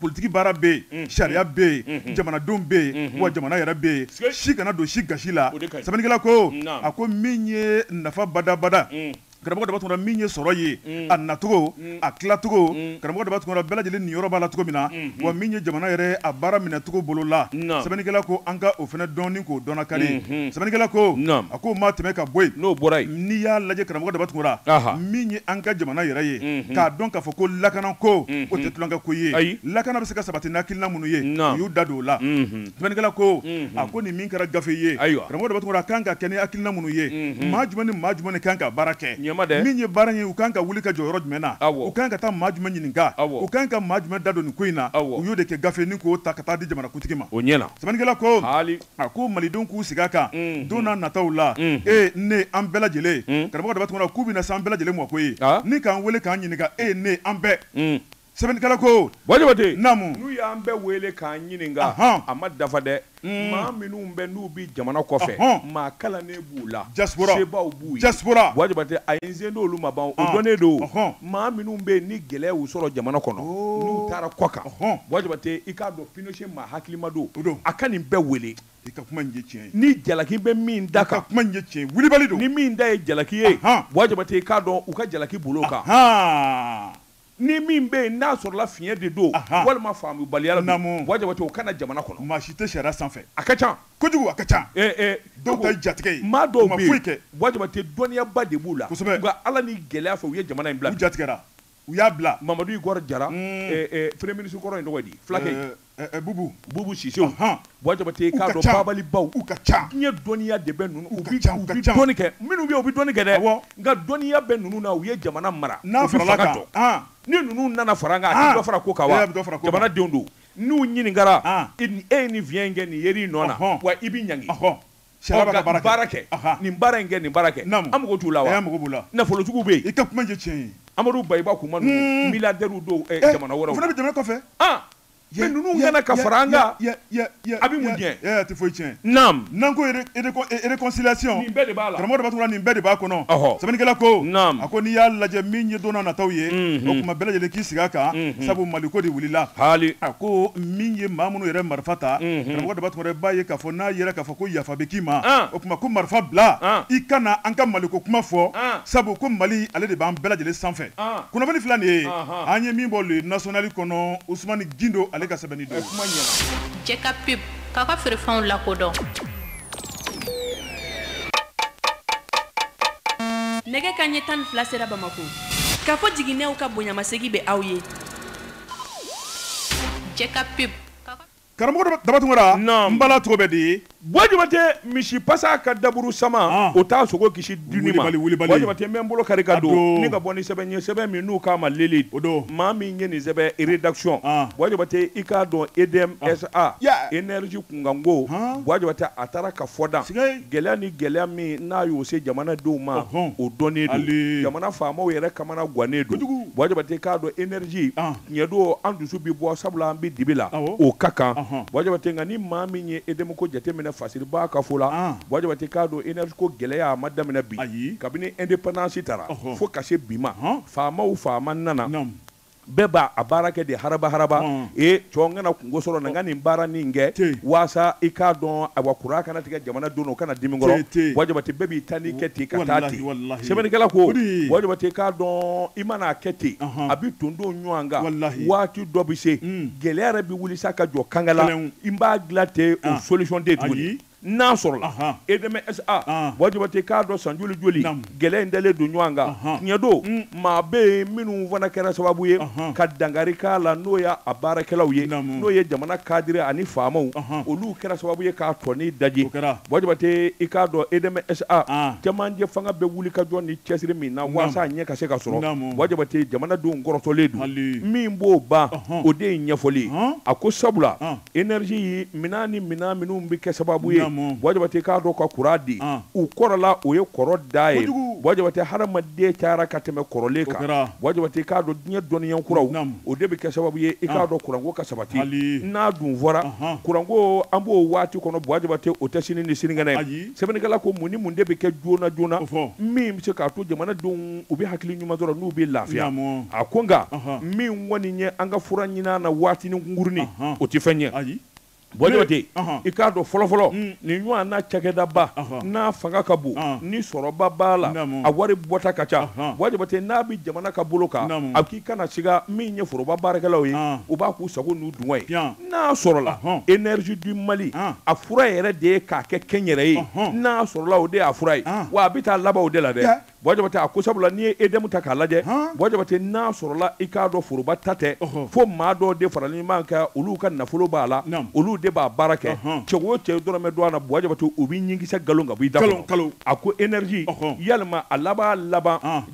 politiki baara bɛ yen sariya bɛ yen jamanadenw bɛ yen wa jamana yɛrɛ bɛ yen si kana don si gasi la sɛbɛnnikɛla ko a ko min ye nafa badabada karamɔgɔ Daba Tunkara min ye sɔrɔ ye a nacogo a tilacogo karamɔgɔ Daba Tunkara bɛɛ lajɛlen niyɔrɔ b'a la cogo min na wa min ye jamana yɛrɛ a baara minɛcogo bolo la sɛbɛnnikɛla ko an ka o fana dɔn k'o dɔnna kari sɛbɛnnikɛla ko a ko maa tɛmɛ ka bɔ yen n'o bɔra yen n'i y'a lajɛ karamɔgɔ Daba Tunkara min ye an ka jamana yɛrɛ ye k'a dɔn k'a fɔ ko lakana ko o tɛ tulonkɛ ko ye lakana bɛ se ka sabati n'hakilina minnu ye u y'u da don o la sɛbɛnnikɛla ko a ko nin min kɛra gafe ye karamɔgɔ Daba Tunkara a kan ka kɛ ni hakilina minnu ye maa jumɛn ni maa jumɛn de kan ka baara kɛ min ye baara ye u kan ka wuli ka jɔ yɔrɔ jumɛn na u kan ka taa maa jumɛn ɲininka u kan ka maa jumɛn da don nin ko in na u y'o de kɛ gafe ni k'o ta ka taa di jamanakuntigi ma o ɲɛna sɛbɛnnikɛla ko a ko malidenw k'u sigi a kan don n'a nataw la e ne an bɛɛ lajɛlen karamɔgɔ Daba Tunkara k'u bɛna se an bɛɛ lajɛlen ma ko ye ni k'an wele k'an ɲininka e ne an bɛɛ Sɛbɛnnikɛla ko Buwa Jabate, naamu, n'u y'an bɛɛ wele k'an ɲininka, a ma dafa dɛ, maa minnu bɛ n'u bɛ jamana kɔfɛ, maa kalannen b'u la, diaspora, sebaw b'u ye, diaspora, Buwa Jabate a ye n sen d'olu ma ban, o dɔnnen don, maa minnu bɛ yen ni gɛlɛya y'u sɔrɔ jamana kɔnɔ, n'u taara kɔkan, Buwa Jabate i k'a dɔn Pinochet maa hakilima don, a ka nin bɛɛ wele. I ka kuma in ye tiɲɛ ye. Ni jalaki bɛ min da kan, i ka kuma in ye tiɲɛ ye, wulibali don. Ni min da ye jalaki ye, Buwa Jabate i k'a dɔn u ka jalaki bolo kan. Ni min bɛ yen n'a sɔrɔla fiɲɛ de don walima faamubaliya la don, Buwa Jabate o kana jamana kɔnɔ. Maa si tɛ sariya sanfɛ. A ka ca. Kojugu a ka ca. Dɔw ta ye jatigɛ ye. Maa dɔw bɛ yen, Buwa Jabate dɔnniyaba de b'u la. Kosɛbɛ. Nka Ala ni gɛlɛya fɛ u ye jamana in bila. U jatigɛra. U y'a bila. Mamadu Igor Jara, premier ministre kɔrɔ in tɔgɔ ye di? Fulakɛ in. Bubu Sise. Buwa Jabate i k'a dɔn babalibaw. U ka ca. Diɲɛ dɔnniya de bɛ ninnu. U bɛ dɔnni kɛ minnu bɛ yen u bɛ dɔnni kɛ dɛ. Nka dɔnniya bɛ ninnu na u ye jamana mara. N'a farala kan. Ni ninnu nana fara an kan a tɛ dɔ fara ko kan wa? Jamanadenw don. N'u ɲininkara e ye nin fiɲɛ in kɛ nin yer'i nɔ na wa i bɛ ɲangi. Sariya baara kɛ nin baara in kɛ nin baara kɛ. An mago t'u la wa? An mago b'u la. Nafolotigiw bɛ yen. I ka kuma ye tiɲɛ ye. Amadu Bayiba Kuma ninnu milliardaires don jamana wɛrɛw. O fana bɛ jamana kɔfɛ. Mais ninnu kana ka fara an kan, a bɛ mun tiɲɛ? A tɛ foyi tiɲɛ. Naam. N'an ko réconciliation. Nin bɛɛ de b'a la. Karamɔgɔ Daba Tunkara nin bɛɛ de b'a kɔnɔ. Sɛbɛnnikɛla ko. Naam. A ko n'i y'a lajɛ min ye don n'a nataw ye. O tuma bɛɛ lajɛlen k'i sigi a kan. Sabu Maliko de wulila. Haali. A ko min ye maa minnu yɛrɛ marifa ta. Karamɔgɔ Daba Tunkara b'a ye k'a fɔ n'a yera k'a fɔ ko yafa bɛ k'i ma. O tuma ko marifa bila. I kana an ka Maliko kuma fɔ. Sabu ko Mali ale de b'an bɛɛ lajɛlen sanfɛ. Kunnafoni filɛ nin ye. An ye min bɔ le national kɔnɔ Usumani Gindo ale ka sɛbɛnni don. Jɛka pub k'aw ka feerefɛnw lakodɔn. Nɛgɛ ka ɲɛ 12 sera Bamako. K'a fɔ jiginɛw ka bonyamasegin bɛ aw ye. Jɛka pub. Karamɔgɔ Daba Tunkara, n bala tɔgɔ bɛ di? Buwa Jabate misi pasa ka daburu sama o t'a sogo kisi dunni ma. Buwa Jabate n bɛ n bolo kari ka don ni ka bɔ ni sɛbɛn ye sɛbɛn min n'u k'a ma leli maa min ye nin sɛbɛn rédaction Buwa Jabate i k'a dɔn EDM SA énergie kunkanko Buwa Jabate a taara ka fɔ dan gɛlɛya ni gɛlɛya min n'a y'o se jamanadenw ma o dɔnnen don jamana faamaw yɛrɛ kamana gannen don Buwa Jabate k'a dɔn énergie tiɲɛ don an dusu bi bɔ sabula an bɛ dibi la o ka kan Buwa Jabate nka ni maa min ye EDM ko jateminɛ Fasiriba ka fɔ la Buwa Jabate k'a dɔn énergie ko gɛlɛya a ma daminɛ bi kabini indépendance taara fo ka se bi ma faama o faama nana bɛɛ b'a a baara kɛ de haraba haraba e cɔ n kana kungo sɔrɔ na n ka nin baara nin kɛ waasa i k'a dɔn awa kuran kana tigɛ jamana don o kana dimi kɔrɔ Buwa Jabate bɛɛ b'i ta ni kɛ ten ka taa ten sɛbɛnnikɛla ko Buwa Jabate k'a dɔn i mana kɛ ten a bɛ tondon ɲɔgɔn kan waati dɔ bɛ se gɛlɛya yɛrɛ bɛ wuli sa ka jɔ kankala n b'a dilan ten o solution tɛ tuguni n'a sɔrɔla EDM SA Buwa Jabate k'a dɔn san joli joli gɛlɛya in dalen don ɲɔgɔn kan tiɲɛ don maa bɛ yen minnu fana kɛra sababu ye ka dankari k'a la n'o y'a baarakɛlaw ye n'o ye jamana cadre ani faamaw olu kɛra sababu ye k'a tɔni daji Buwa Jabate i k'a dɔn EDM SA cɛmancɛ fanga bɛ wuli ka jɔ ni cɛsiri min na walasa a ɲɛ ka se ka sɔrɔ Buwa Jabate jamanadenw kɔrɔtɔlen don min b'o ban o de ye ɲɛfɔli ye a ko sabula énergie minɛn ni minɛn minnu bɛ kɛ sababu ye Buwa Jabate k'a dɔn ka kuran di u kɔrɔla o ye kɔrɔ da ye Buwa Jabate hadamaden cayara ka tɛmɛ kɔrɔlen kan Buwa Jabate k'a dɔn diɲɛ dɔnniya kuraw o de bɛ kɛ sababu ye i k'a dɔn kuranko ka sabati n'a dun fɔra kuranko an b'o waati kɔnɔ Buwa Jabate o tɛ sini ni sinikɛnɛ ye sɛbɛnnikɛla ko mun ni mun de bɛ kɛ joona joona min bɛ se k'a to jamanadenw u bɛ hakili ɲuman sɔrɔ n'u bɛ lafiya a ko nka min kɔni ye an ka fura ɲini na waatinin kunkurunin o tɛ fɛn ye Buwa Jabate i k'a dɔn fɔlɔfɔlɔ nin ɲɔgɔn n'a cakɛdaba n'a fanga ka bon ni sɔrɔba b'a la a wari bɔta ka ca Buwa Jabate n'a bɛ jamana ka bolo kan a k'i kana siga min ye foroba baarakɛlaw ye u b'a k'u sago n'u dungɔ ye n'a sɔrɔla énergie du Mali a fura yɛrɛ de ye k'a kɛ kɛnyɛrɛ ye n'a sɔrɔla o de y'a fura ye wa a bɛ taa laban o de la dɛ Buwa Jabate a ko sabula n'i ye EDM ta k'a lajɛ Buwa Jabate n'a sɔrɔla i k'a dɔn foroba ta tɛ fo maa dɔw de faralen ɲɔgɔn kan olu ka nafolo b'a la olu de b'a baara kɛ cɛ o cɛ dɔrɔmɛ don a na Buwa Jabate u b'i ɲinkisɛ galon ka bɔ i da kɔnɔ a ko énergie yalima a laban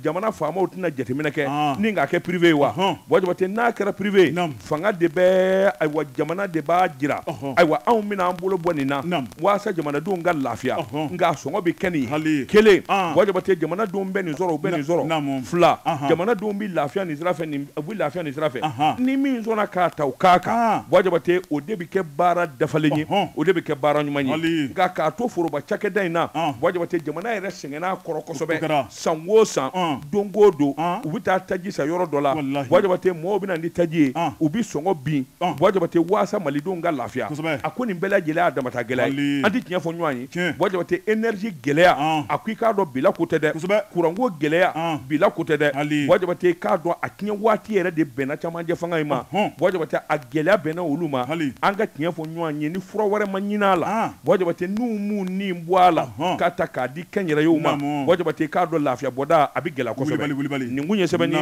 jamana faamaw tɛna jateminɛ kɛ ni k'a kɛ privé ye wa Buwa Jabate n'a kɛra privé ye fanga de bɛ ayiwa jamana de b'a jira ayiwa anw bɛna an bolo bɔ nin na walasa jamanadenw ka lafiya nka a sɔngɔ bɛ kɛ nin ye kelen Buwa Jabate jamanadenw bɛ nin sɔrɔ, u bɛ nin sɔrɔ. Fila, jamanadenw bɛ lafiya nin sira fɛ, u bɛ lafiya nin sira fɛ. Ni min sɔnna k'a ta o k'a kan, Buwa Jabate, o de bɛ kɛ baara dafalen ye, o de bɛ kɛ baara ɲuman ye. Nka k'a to foroba cakɛda in na, Buwa Jabate, jamana yɛrɛ sɛgɛnna a kɔrɔ kosɛbɛ. San o san, don o don, u bɛ taa taji san yɔrɔ dɔ la. Buwa Jabate, mɔgɔw bɛ na ni taji ye, u bɛ sɔngɔ bin. Buwa Jabate, waasa malidenw ka lafiya. A ko nin bɛɛ lajɛlen y'a damata gɛlɛya ye. An tɛ tiɲɛ fɔ ɲɔgɔn ye. Buwa Jabate, énergie gɛlɛya, a ko i k'a dɔn bila ko tɛ dɛ. Kuranko gɛlɛya, bila ko tɛ dɛ. Buwa Jabate, k'a dɔn a tiɲɛ waati yɛrɛ de bɛnna camancɛ fanga in ma. Buwa Jabate, a gɛlɛya bɛnna olu ma. An ka tiɲɛ fɔ ɲɔgɔn ye, ni fura wɛrɛ ma ɲini a la, Buwa Jabate, n'u m'u ni bɔ a la k'a ta k'a di kɛnyɛrɛyew ma, Buwa Jabate, k'a dɔn lafiya bɔda a bɛ gɛlɛya kosɛbɛ. Nin kun ye sɛbɛn ye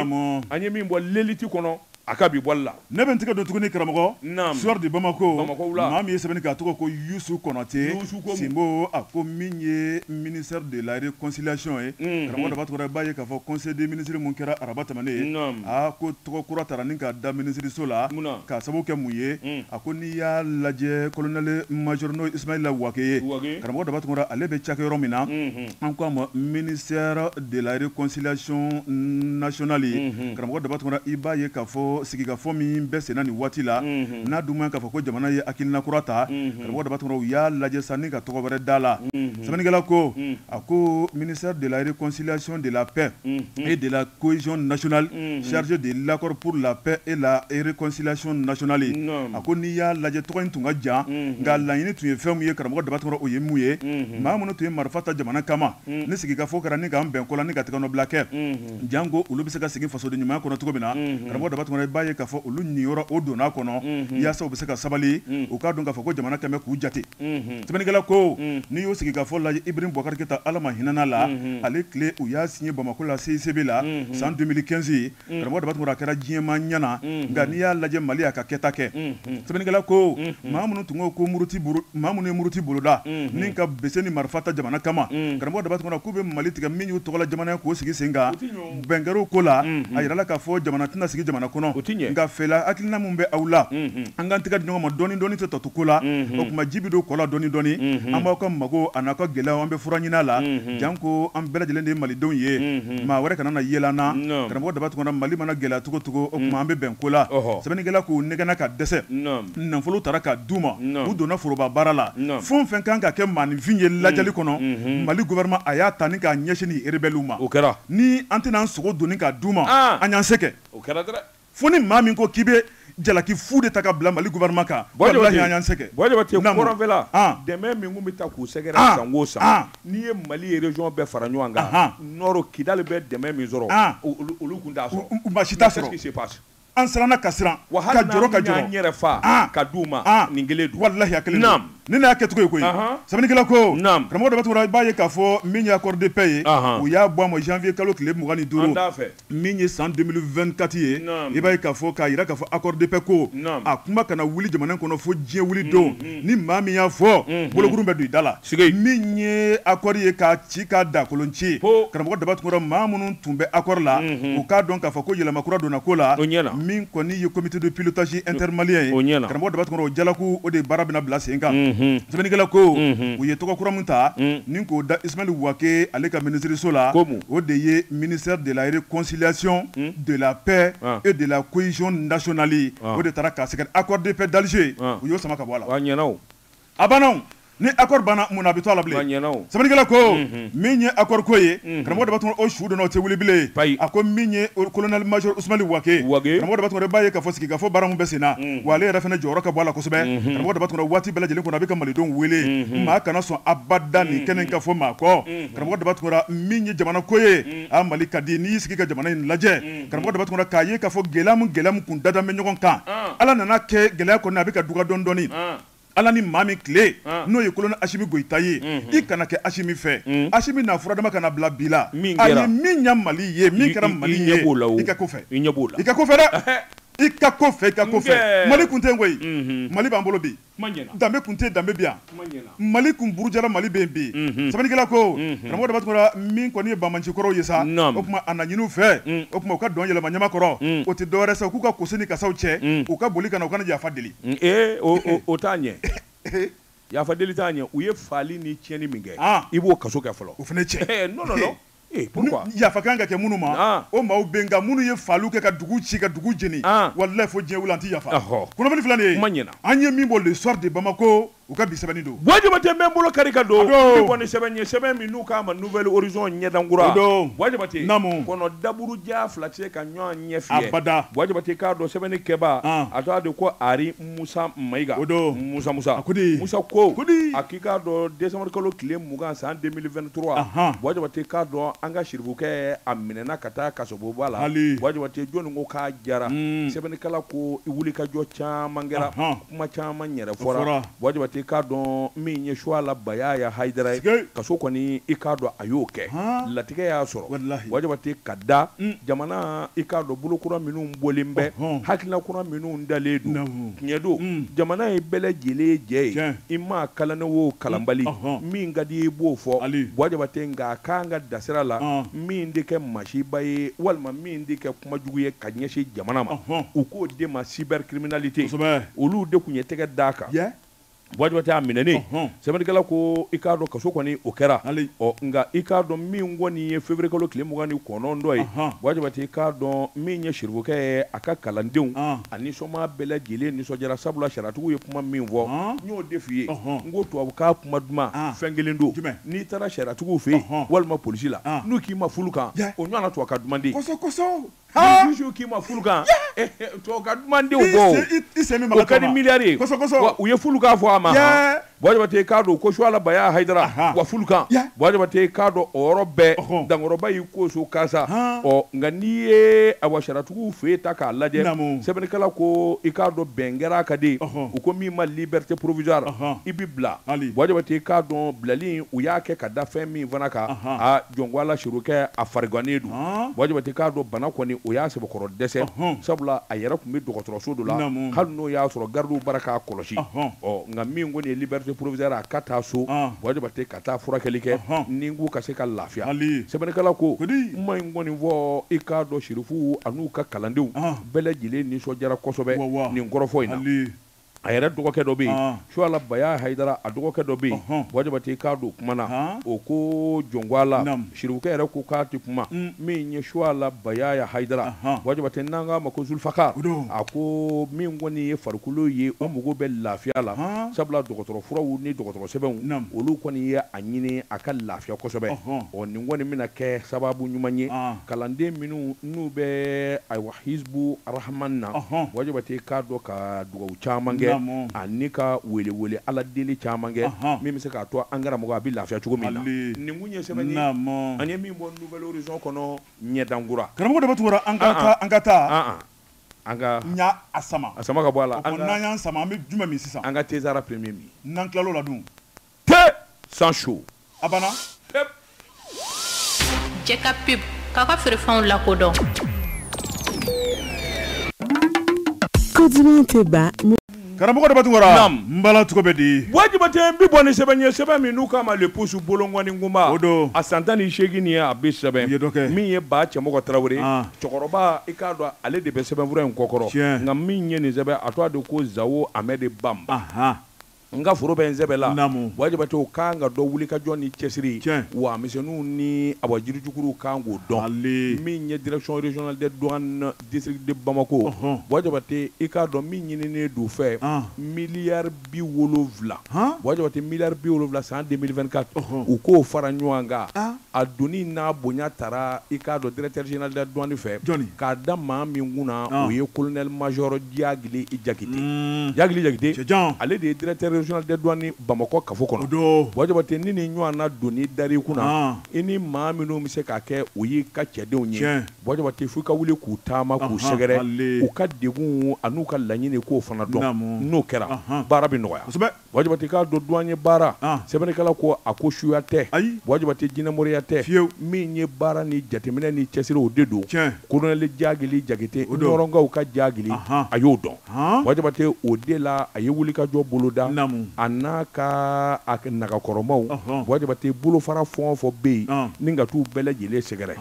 an ye min bɔ l'élite kɔnɔ a ka bi bɔli la. Ne bɛ n tɛgɛ don tuguni karamɔgɔ. Soir de Bamako. Bamako wula. Maa min ye sɛbɛnni kɛ, a tɔgɔ ko Youssou Konaté. Sinbo, a ko min ye ministère de la réconciliation ye. Karamɔgɔ Daba Tunkara, i b'a ye k'a fɔ conseil des ministres mun kɛra araba tɛmɛnen. A ko tɔgɔ kura tara ni k'a da minisiriso la. K'a sababu kɛ mun ye? A ko n'i y'a lajɛ colonel major n'o ye Ismaïla Wagué ye. Karamɔgɔ Daba Tunkara, ale bɛ cakɛ yɔrɔ min na. An ko a ma ministère de la réconciliation nationale ye. Karamɔgɔ Daba Tunkara, i b'a ye k'a fɔ sigikafɔ min bɛ senna nin waati la, n'a dun man k'a fɔ ko jamana ye hakilina kura ta, karamɔgɔ Daba Tunkara, u y'a lajɛ sa ni ka tɔgɔ wɛrɛ da la. Sɛbɛnnikɛla ko, a ko ministère de la réconciliation, de la paix et de la cohésion nationale, chargé de l'accord pour la paix et la réconciliation nationale. A ko n'i y'a lajɛ, tɔgɔ in tun ka jan, nka laɲini tun ye fɛn min ye, karamɔgɔ Daba Tunkara, o ye mun ye? Maa minnu tun ye marifa ta jamana kama, ni sigikafɔ kɛra ni k'an bɛn ko la, ni ka tɛgɛnɔbila kɛ, janko olu bɛ se ka segin fasoden ɲumanya kɔnɔ cogo min na, karamɔgɔ Daba Tunkara, i b'a ye k'a fɔ olu niyɔrɔ o donna kɔnɔ, yaasa u bɛ se ka sabali, u k'a dɔn k'a fɔ ko jamana kɛmɛ k'u jate. Sɛbɛnnikɛla ko, n'i y'o sigi k'a fɔ lajɛ, Ibrahim Boubacar Keïta, Ala ma hinɛ la, ale tile u y'a signé Bamako la CICB la san 2015. Karamɔgɔ Daba Tunkara, a kɛra diɲɛmaa ɲɛna, nka n'i y'a lajɛ, Mali y'a ka kɛta kɛ. Sɛbɛnnikɛla ko, maa minnu tun ko ko muruti, maa minnu ye muruti boloda ni ka bese ni marifa ta jamana kama, karamɔgɔ Daba Tunkara, k'u bɛ Mali tigɛ min y'u tɔgɔla jamana ye k'o sigi sen kan. Bɛn kɛra ko la, a yirala k'a fɔ jamana tɛna sigi jamana kɔnɔ, nka fɛla hakilina min bɛ aw la, an k'an tɛgɛ di ɲɔgɔn ma dɔɔni dɔɔni, tɛ tɔ to ko la. O tuma ji bɛ don kɔ la dɔɔni dɔɔni, an b'aw ka mago a n'aw ka gɛlɛyaw, an bɛ fura ɲini a la, janko an bɛɛ lajɛlen de ye malidenw ye, maa wɛrɛ kana na yɛlɛ an na. Karamɔgɔ Daba Tunkara, Mali mana gɛlɛya cogo cogo, o tuma an bɛ bɛn ko la. Sɛbɛnnikɛla k'u nɛgɛnna ka dɛsɛ, nafolo taara ka d'u ma, u donna foroba baara la. Fɛn o fɛn kan ka kɛ maaninfin ye lajɛli kɔnɔ, Mali gouvernement a y'a ta ni k'a ɲɛsin ni rebelles ma. Ni an tɛna an sogo donni k'a d'u ma, an y'an se kɛ. Fo ni maa min ko k'i bɛ jalaki fu de ta ka bila Mali gouvernement kan, walahi an y'an se kɛ. Buwa Jabate, kɔrɔnfɛla dɛmɛ min kun bɛ taa k'u sɛgɛrɛ san o san, n'i ye Mali région bɛɛ fara ɲɔgɔn kan, nord Kidali bɛ dɛmɛ min sɔrɔ, olu kun t'a sɔrɔ. Maa si t'a sɔrɔ. Qu'est-ce qui se passe? An siranna ka siran, ka jɔrɔ ka jɔrɔ, an yɛrɛ fa ka d'u ma, nin kelen don. Walahi a kelen don. Ni ne y'a kɛcogo ye koyi. Sɛbɛnnikɛla ko, karamɔgɔ Daba Tunkara, i b'a ye k'a fɔ min ye accord de paix ye, u y'a bɔ a ma janvier kalo tile 25, min ye san 2024 ye. I b'a ye k'a fɔ k'a jira k'a fɔ accord de paix ko a kuma kana wuli jamana kɔnɔ fo diɲɛ wuli don. Ni maa min y'a fɔ, bolokurun bɛ don i da la. Min ye accord ye k'a ci k'a dakolon ci, karamɔgɔ Daba Tunkara, maa minnu tun bɛ accord la, u k'a dɔn k'a fɔ ko yɛlɛma kura donna ko la. Min kɔni ye comité de pilotage intermalien ye, karamɔgɔ Daba Tunkara, o jalaku o de baara bɛna bila sen kan. Sɛbɛnnikɛla ko, u ye tɔgɔ kura min ta ni k'o da Ismaël Wagué ale ka minisiriso la, o de ye ministère de la réconciliation, de la paix et de la cohésion nationale. O de taara k'a sɛgɛrɛ accord de paix d'Alger, u y'o sama ka bɔ a la. A banna. Ni accord banna, mun na a bɛ to a la bilen? Sɛbɛnnikɛla ko, min ye accord ko ye, karamɔgɔ Daba Tunkara, o su donna, o tɛ wuli bilen. A ko min ye colonel major Ousmane Wagué, karamɔgɔ Daba Tunkara, i b'a ye k'a fɔ sigikafɔ baara min bɛ sen na, wa ale yɛrɛ fana jɔyɔrɔ ka bɔ a la kosɛbɛ. Karamɔgɔ Daba Tunkara, waati bɛɛ lajɛlen kɔnɔ, a bɛ ka malidenw wele, maa kana sɔn abada nin kɛnɛ ka fɔ maa kɔ. Karamɔgɔ Daba Tunkara, min ye jamana ko ye, a Mali ka di. N'i y'i sigi ka jamana in lajɛ, karamɔgɔ Daba Tunkara, k'a ye k'a fɔ gɛlɛya min gɛlɛya min kun dada bɛ ɲɔgɔn kan, Ala nana kɛ gɛlɛya kɔni a bɛ ka duga dɔɔni dɔɔni. Ala ni maa min tile, n'o ye colonel Assimi Goïta ye, i kana kɛ Assimi fɛ. Assimi n'a furadama kana bila bi la. A ye min ɲɛ Mali ye, min kɛra Mali ye, i ka ko fɛ, i ka ko fɛ dɛ, i ka ko fɛ, i ka ko fɛ. Mali kun tɛ yen koyi, Mali b'an bolo bi. Danbe kun tɛ, danbe bi yan. Mali kun burujara, Mali bɛ yen bi. Sɛbɛnnikɛla ko, karamɔgɔ Daba Tunkara, min kɔni ye banbanci kɔrɔw ye sa, o tuma a na ɲini u fɛ, o tuma u ka dɔn yɛlɛma ɲama kɔrɔ. O tɛ dɔwɛrɛ sa, k'u ka kosi ni kasaw cɛ, u ka boli ka na, u kana yafa deli. O t'a ɲɛ. Yafa deli t'a ɲɛ. U ye faali ni tiɲɛni min kɛ, i b'o kaso kɛ fɔlɔ. O fana cɛ. Non non non. Pourquoi yafa kan ka kɛ minnu ma o maaw bɛ nka minnu ye faliw kɛ ka dugu ci ka dugu jeni walahi fo diɲɛ wuli an ti yafa kunnafoni filɛ nin ye an ye min bɔ Le Soir de Bamako u ka bi sɛbɛnni don Buwa Jabate n bɛ n bolo kari ka don bi bɔ ni sɛbɛn ye sɛbɛn min n'u k'a ma Nouvel Horizon ɲɛdankura Buwa Jabate kɔnɔ daburuja fila tɛ se ka ɲɔgɔn ɲɛ fiyɛ abada Buwa Jabate k'a dɔn sɛbɛnni kɛba a tɔgɔ de ko Ari Musa Mayiga Musa Musa Musa ko a k'i k'a dɔn décembre kalo tile 20 san 2023 Buwa Jabate k'a dɔn an ka sirifukɛ a minɛna ka taa kasobonba la Buwa Jabate jɔnni ko k'a jara sɛbɛnnikɛla ko wulikajɔ caman kɛra kuma caman yɛrɛ fɔra Buwa Jabate k'a dɔn min ye Suwala Bayaya Hayidara ye kaso kɔni i k'a dɔn a y'o kɛ latigɛ y'a sɔrɔ Buwa Jabate ka da jamana i k'a dɔn bolokura minnu bɔlen bɛ hakilina kura minnu dalen don tiɲɛ don jamana ye bɛɛ lajɛlen jɛ ye i maa kalannen o kalanbali min ka di i b'o fɔ Buwa Jabate nka a k'an ka dasira la min tɛ kɛ masiba ye walima min tɛ kɛ kuma jugu ye ka ɲɛsin jamana ma u k'o de ma cybercriminalité olu de tun ye tɛgɛ d'a kan Buwa Jabate a minɛnen sɛbɛnnikɛla ko i k'a dɔn kaso kɔni o kɛra ɔ nka i k'a dɔn min kɔni ye février kalo tile 29 ye Buwa Jabate i k'a dɔn min ye sirifukɛ ye a ka kalandenw ani sɔma bɛɛ lajɛlen nisɔndiyara sabula sariyatigiw ye kuma min fɔ n y'o de f'i ye n ko tubabukan kuma duman fɛn kelen don n'i taara sariyatigiw fɛ yen walima polisi la n'u k'i ma fulu kan o ɲɔgɔnna tubabukan duman tɛ yen. Juge k'i ma fulu kan tubabukan duman tɛ o bɔ o ka di miliyari ye wa u ye fulu kan fɔ a ma Buwa Jabate k'a dɔn ko Suwala Baya Hayidara wa fulu kan Buwa Jabate k'a dɔn o yɔrɔ bɛɛ dankɔrɔba y'i ko so kasa ɔ nka n'i ye awa sariyatigiw fɛ yen ta k'a lajɛ sɛbɛnnikɛla ko i k'a dɔn bɛn kɛra a ka di u ko min ma liberté provisoire i bɛ bila Buwa Jabate k'a dɔn bilali u y'a kɛ ka da fɛn min fana kan a jɔnko Ala sirikɛ a farigannen don Buwa Jabate k'a dɔn bana kɔni o y'a sɛbɛkɔrɔ dɛsɛ sabula a yɛrɛ tun bɛ dɔgɔtɔrɔso dɔ la hali n'o y'a sɔrɔ garidiw bara k'a kɔlɔsi ɔ nka min kɔni ye liberté provisoire a ka taa so Buwa Jabate ka taa furakɛli kɛ ni k'u ka se ka lafiya sɛbɛnnikɛla ko kuma in kɔni fɔ i k'a dɔn sirifuw an'u ka kalandenw bɛɛ lajɛlen nisɔndiyara kosɛbɛ nin kɔrɔfɔ in na a yɛrɛ dɔgɔkɛ dɔ bɛ yen Suwala Baya Hayidara a dɔgɔkɛ dɔ bɛ yen Buwa Jabate k'a don kuma na o ko jɔnko Ala sirifukɛ yɛrɛ ko k'a tɛ kuma min ye Suwala Bayaya Hayidara Buwa Jabate n'an k'a ma ko Zulfakar a ko min kɔni ye farikolo ye o mago bɛ lafiya la sabula dɔgɔtɔrɔ furaw ni dɔgɔtɔrɔ sɛbɛnw olu kɔni ye a ɲini a ka lafiya kosɛbɛ ɔ nin kɔni bɛna kɛ sababu ɲuman ye kalanden minnu n'u bɛ ayiwa Hizbu Rahman na Buwa Jabate k'a dɔn ka dugawu caman kɛ ani ka welewele Ala deli caman kɛ min bɛ se k'a to an karamɔgɔ a bɛ lafiya cogo min na nin kun ye sɛbɛn ye an ye min bɔ Nouvel Horizon kɔnɔ ɲɛdankura karamɔgɔ Daba Tunkara an ka taa an ka ɲa a sama ka bɔ a la n'an y'an sama an bɛ jumɛn min sisan an ka Tezara premier min n'an tilal'o la dun te sans chaud a banna Jɛ ka pub k'a ka feerefɛnw lakodɔn. Ko duman tɛ ban. Karamɔgɔ Daba Tunkara, n bala cogo bɛ di? Buwa Jabate n bɛ bɔ ni sɛbɛn ye sɛbɛn min n'u k'a ma Le Pouce bolonkɔni kunba. O don. A san 18 nin ye a bɛ sɛbɛn. U ye dɔ kɛ. Min ye Ba Cɛmɔgɔ Tarawele. Cɛkɔrɔba i k'a dɔn ale de bɛ sɛbɛnfura in kɔkɔrɔ. Tiɲɛ. Nka min ye nin sɛbɛn a tɔgɔ de ko Zawo Amɛdi Banba. Ahan. N ka foro bɛ n sɛbɛ la. Naamu. Buwa Jabate o kan ka dɔ wuli ka jɔ ni cɛsiri. Tiɲɛ. Wa misɛnninw ni awa jirijuguruw kan k'o dɔn. Ale. Min ye direction régionale des douanes district de Bamako. Ɔhɔn. Buwa Jabate i k'a dɔn min ɲininen don fɛ. Miliyari 70. Buwa Jabate miliyari 70 san 2024. Ɔhɔn. U k'o fara ɲɔgɔn kan. A doni n'a bonya taara i k'a dɔn directeur général des douanes fɛ. Jɔnni? K'a da maa min kunna o ye colonel major Diagili Jakite. Diagili Jakite. Cɛjan. Ale de ye directeur régional des douanes Bamakɔ kafo kɔnɔ. O don. Buwa Jabate ni nin ɲɔgɔnna doni dar'i kunna. I ni maa minnu bɛ se k'a kɛ o y'i ka cɛdenw ye. Tiɲɛ. Buwa Jabate fo i ka wuli k'u taama k'u sɛgɛrɛ. U ka degun an'u ka laɲini k'o fana dɔn. Naamu. N'o kɛra baara bɛ nɔgɔya. Kosɛbɛ. Buwa Jabate k'a dɔn douanier baara. Sɛbɛnnikɛla ko a ko suya tɛ. Ayi. Buwa Jabate jinɛmoriya tɛ. Fiyewu. Min ye baara ni jateminɛ ni cɛsiri o de don. Tiɲɛ. Colonel Diagili Jakite. O don. Ɲɔrɔnkaw ka Diagili. A y'o dɔn. Buwa Jabate o de la a ye wulikajɔ boloda. Naamu. A n'a ka a nagakɔrɔmaw. Buwa Jabate bolofara fɛn o fɛn bɛ yen. Ni ka t'u bɛɛ lajɛlen sɛgɛrɛ.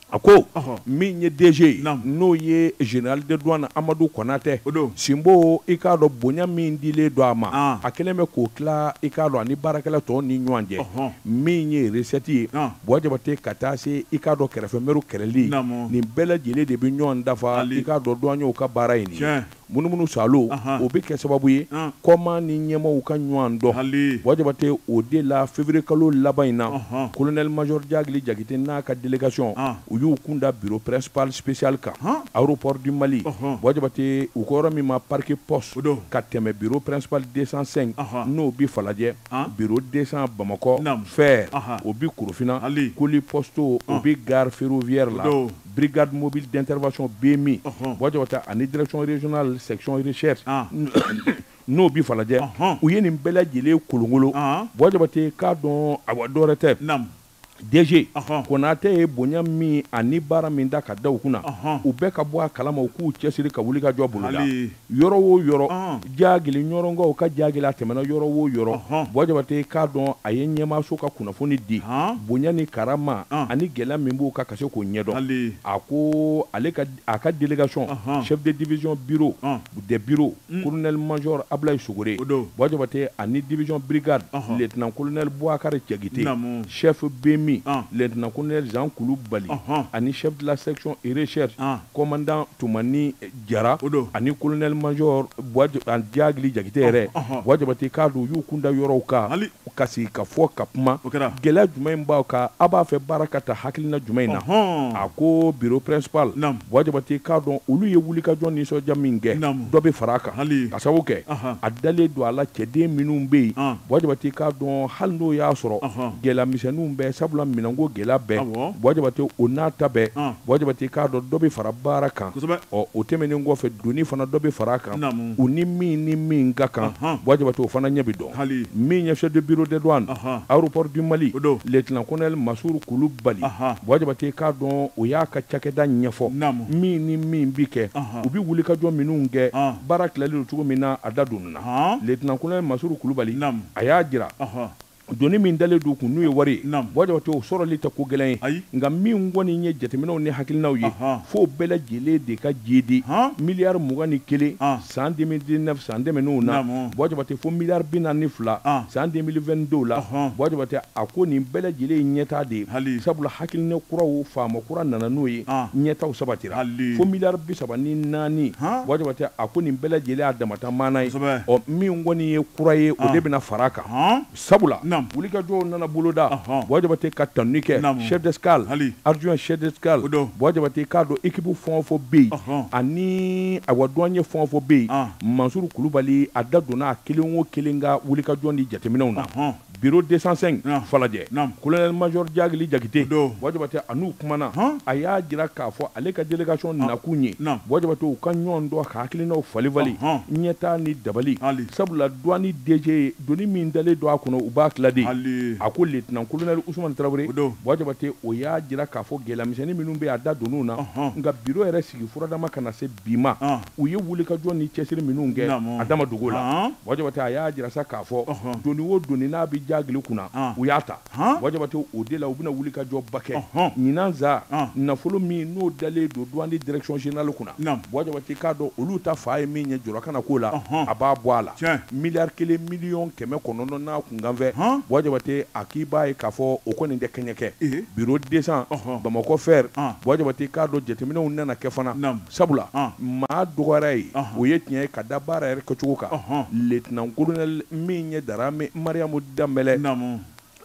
A ko min ye DG ye, n'o ye général de douane Amadu Konatɛ, Sinbo, i k'a dɔn bonya min dilen don a ma, a kɛlen bɛ k'o tila, i k'a dɔn, ani baarakɛla tɔw ni ɲɔgɔn cɛ. Min ye recette ye, Buwa Jabate, ka taa se, i k'a dɔn, kɛrɛfɛmɛriw kɛlɛli, nin bɛɛ lajɛlen de bɛ ɲɔgɔn dafa. I k'a dɔn, douaniers ka baara ye nin ye. Munumunu salo, o bɛ kɛ sababu ye kɔma ni ɲɛmaaw ka ɲɔgɔn dɔn. Buwa Jabate, o de la, février kalo laban in na, colonel major Jagili Jakite n'a ka délégation, u y'u kun da bureau principal spécial kan, aéroport du Mali. Buwa Jabate, u ko yɔrɔ min ma parquet poste, ka tɛmɛ bureau principal 205, n'o bi Falajɛ, bureau 200 Bamakɔ, fer o bi Korofina, colis postaux o bi gare ferroviaire la, brigade mobile d'intervention BMI, Buwa Jabate, ani direction régionale section recherche, n'o bi Falajɛ. U ye nin bɛɛ lajɛlen kolongolo. Buwa Jabate, k'a dɔn, awa, dɔwɛrɛ tɛ, DG Konatɛ ye bonya min ani baara min da ka da u kunna, u bɛɛ ka bɔ a kalama, u k'u cɛsiri ka wuli ka jɔ boloda yɔrɔ o yɔrɔ. Jagili ɲɔrɔnkaw ka jagili, a tɛmɛna yɔrɔ o yɔrɔ, Buwa Jabate, k'a dɔn, a ye ɲɛmaaso ka kunnafoni di, bonya ni karama ani gɛlɛya min b'u kan, ka se k'o ɲɛdɔn. A ko ale ka, a ka délégation, chef de division bureau des bureaux, colonel major Ablaye Sogore, Buwa Jabate, ani division brigade, lieutenant colonel Bouakar Diakité, chef BMI, lieutenant colonel Jean Koulibaly, ani chef de la section et recherche, commandant Toumani Diarra, ani colonel major Diagli Diakité yɛrɛ. Buwa Jabate, k'a don, u y'u kunda yɔrɔw kan ka sigi ka fɔ ka kuma gɛlɛya jumɛn b'aw kan, a b'a fɛ baara ka ta hakilina jumɛn na. A ko bureau principal, Buwa Jabate, k'a dɔn, olu ye wulikajɔ nisɔndiya min kɛ, dɔ bɛ fara a kan, ka sababu kɛ a dalen don a la, cɛden minnu bɛ yen, Buwa Jabate, k'a dɔn, hali n'o y'a sɔrɔ gɛlɛya misɛnninw bɛ, sabula minɛnko gɛlɛya bɛɛ, Buwa Jabate, o n'a ta bɛɛ, Buwa Jabate, k'a dɔn, dɔ bɛ fara baara kan. Ɔ, o tɛmɛnen kɔfɛ, doni fana, dɔ bɛ fara a kan, u ni min ni min ka kan, Buwa Jabate, o fana ɲɛ bɛ dɔn. Min ye chef de bureau des douanes, aéroport du Mali, lieutenant colonel Massour Koulibaly, Buwa Jabate, k'a dɔn, o y'a ka cakɛda ɲɛfɔ, min ni min bi kɛ, u bɛ wulikajɔ minnu kɛ, baara tilalen don cogo min na, a da donna na. Lieutenant colonel Massour Koulibaly, a y'a jira, doni min dalen don kun, n'u ye wari ye, Buwa Jabate, o sɔrɔli tɛ ko gɛlɛn ye, nka min kɔni ye jateminɛw ni hakilinaw ye, f'o bɛɛ lajɛlen de ka jidi miliyari 21 san 2019, san tɛmɛnenw na, Buwa Jabate, fo miliyari 42 san 2022 la. Buwa Jabate, a ko nin bɛɛ lajɛlen ye ɲɛtaa de ye, sabula hakilina kuraw, faama kura nana n'o ye, ɲɛtaw sabatira fo miliyari 34. Buwa Jabate, a ko nin bɛɛ lajɛlen y'a damata maana ye. Ɔ, min kɔni ye kura ye, o de bɛna fara a kan, sabula wulikajɔw nana boloda. Buwa Jabate ka tanuni kɛ chef d'escale, adjoint chef d'escale. Buwa Jabate, k'a dɔn, équipe fɛn o fɛn bɛ yen, ani awa, douanier fɛn o fɛn bɛ yen, Mansuru Kulubali, a da donna a kelen o kelen ka wulikajɔ ni jateminɛw na. Bureau 205 Falajɛ, colonel major Diagili Diakité, Buwa Jabate, a n'u kumana, a y'a jira k'a fɔ ale ka délégation nakun ye, Buwa Jabate, u ka ɲɔgɔn dɔn, ka hakilinaw falen falen, ɲɛtaa ni dabali, sabula douane DG, doni min dalen don a kɔnɔ, u b'a tila de. A ko lieutenant colonel Ousmane Traoré, Buwa Jabate, o y'a jira k'a fɔ gɛlɛyamisɛnnin minnu bɛ yen, a da donn'u na, nka bureau yɛrɛ sigi furadama ka na se bi ma, u ye wulikajɔ ni cɛsiri minnu kɛ, a da ma dogo la. Buwa Jabate, a y'a jira sa k'a fɔ doni o doni n'a bɛ Diagili kunna, u y'a ta. Buwa Jabate, o de la, u bɛna wulikajɔba kɛ ɲinan za. Nafolo min n'o dalen don douane direction générale kunna, Buwa Jabate, k'a dɔn, olu ta fa ye min ye, jɔrɔ kana k'o la, a b'a bɔ a la, miliyari 1 miliyɔn 900 n'a kunkanfɛ. Buwa Jabate, a k'i b'a ye k'a fɔ o kɔni tɛ kɛɲɛ kɛ. Bureau 200 Bamakɔ fer, Buwa Jabate, k'a dɔn, jateminɛw nana kɛ fana, sabula maa dɔgɔyara ye, o ye tiɲɛ ye, ka da baara yɛrɛ kɛcogo kan. Lieutenant colonel min ye Darame Mariamu Danbɛlɛ,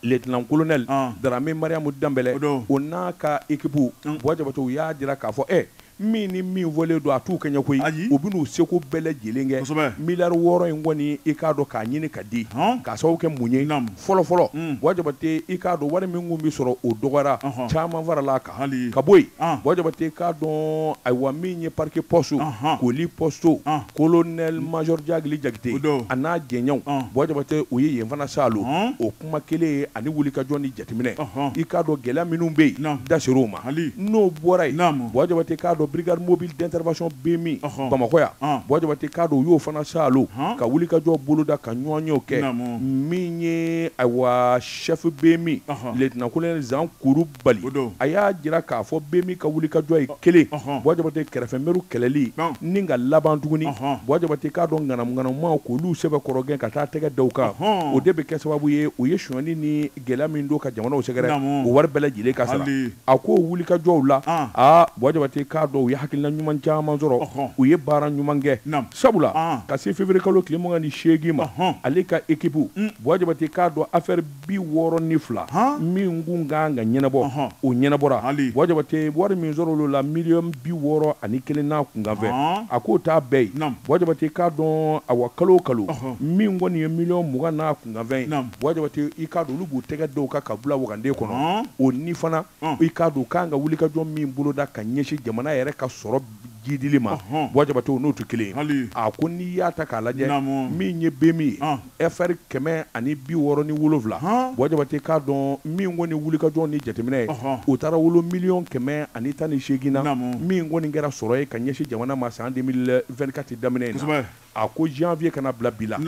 lieutenant colonel Darame Mariamu Danbɛlɛ, o n'a ka équipe, Buwa Jabate, u y'a jira k'a fɔ min ni min fɔlen don, a t'u kɛɲɛ koyi, u bɛn'u seko bɛɛ lajɛlen kɛ, miliyari 6 in kɔni, i k'a dɔn, k'a ɲini ka di, k'a sababu kɛ mun ye? Fɔlɔ fɔlɔ, Buwa Jabate, i k'a dɔn, wari min kun bɛ sɔrɔ, o dɔgɔyara, caman farala a kan ka bɔ yen. Buwa Jabate, k'a dɔn, ayiwa, min ye parquet poste, colis postaux, colonel major Diagili Diakité a n'a jɛɲɔgɔnw, Buwa Jabate, o ye yen fana salo o kuma kelen ye, ani wulikajɔ ni jateminɛ, i k'a dɔn, gɛlɛya minnu bɛ yen, da ser'o ma. N'o bɔra yen, Buwa Jabate, k'a dɔn, brigade mobile d'intervention BMI Bamakɔ yan Buwa Jabate k'a dɔn u y'o fana saalo ka wulikajɔ boloda ka ɲɔgɔnyew kɛ min ye ayiwa chef BMI lieutenant colonel Zan Kurubali a y'a jira k'a fɔ BMI ka wulikajɔ ye kelen Buwa Jabate kɛrɛfɛmɛriw kɛlɛli ni ka laban tuguni Buwa Jabate k'a dɔn ŋanamuŋanamumaw k'olu sɛbɛkɔrɔ gɛn ka taa tɛgɛ da u kan o de bɛ kɛ sababu ye u ye sonyani ni gɛlɛya min don ka jamanaw sɛgɛrɛ o wari bɛɛ lajɛlen ka sara a ko wulikajɔw la aa Buwa Jabate k'a dɔn u ye hakilina ɲuman caman sɔrɔ u ye baara ɲuman kɛ sabula ka se février kalo tile 28 ma ale ka équipe Buwa Jabate k'a dɔn affaire 62 min kun kan ka ɲɛnabɔ o ɲɛnabɔra Buwa Jabate wari min sɔrɔ olu la miliyɔn 61 n'a kunkanfɛ a k'o t'a bɛɛ ye Buwa Jabate k'a dɔn awa kalo o kalo min kɔni ye miliyɔn 20 n'a kunkanfɛn ye Buwa Jabate i k'a dɔn olu b'u tɛgɛ da o kan ka bila wagande kɔnɔ o ni fana i k'a dɔn u kan ka wulikajɔ min boloda ka ɲɛsin jamana yɛrɛ ka sɔrɔ jidili ma Buwa Jabate n'o tɛ kelen ye a ko n'i y'a ta k'a lajɛ min ye BMI ye FR 167 Buwa Jabate k'a dɔn min kɔni wulikajɔ ni jateminɛ ye o taara wolo miliyɔn 118 na min kɔni kɛra sɔrɔ ye ka ɲɛsin jamana ma san 2024 daminɛ in na a ko janvier ka na bila bi la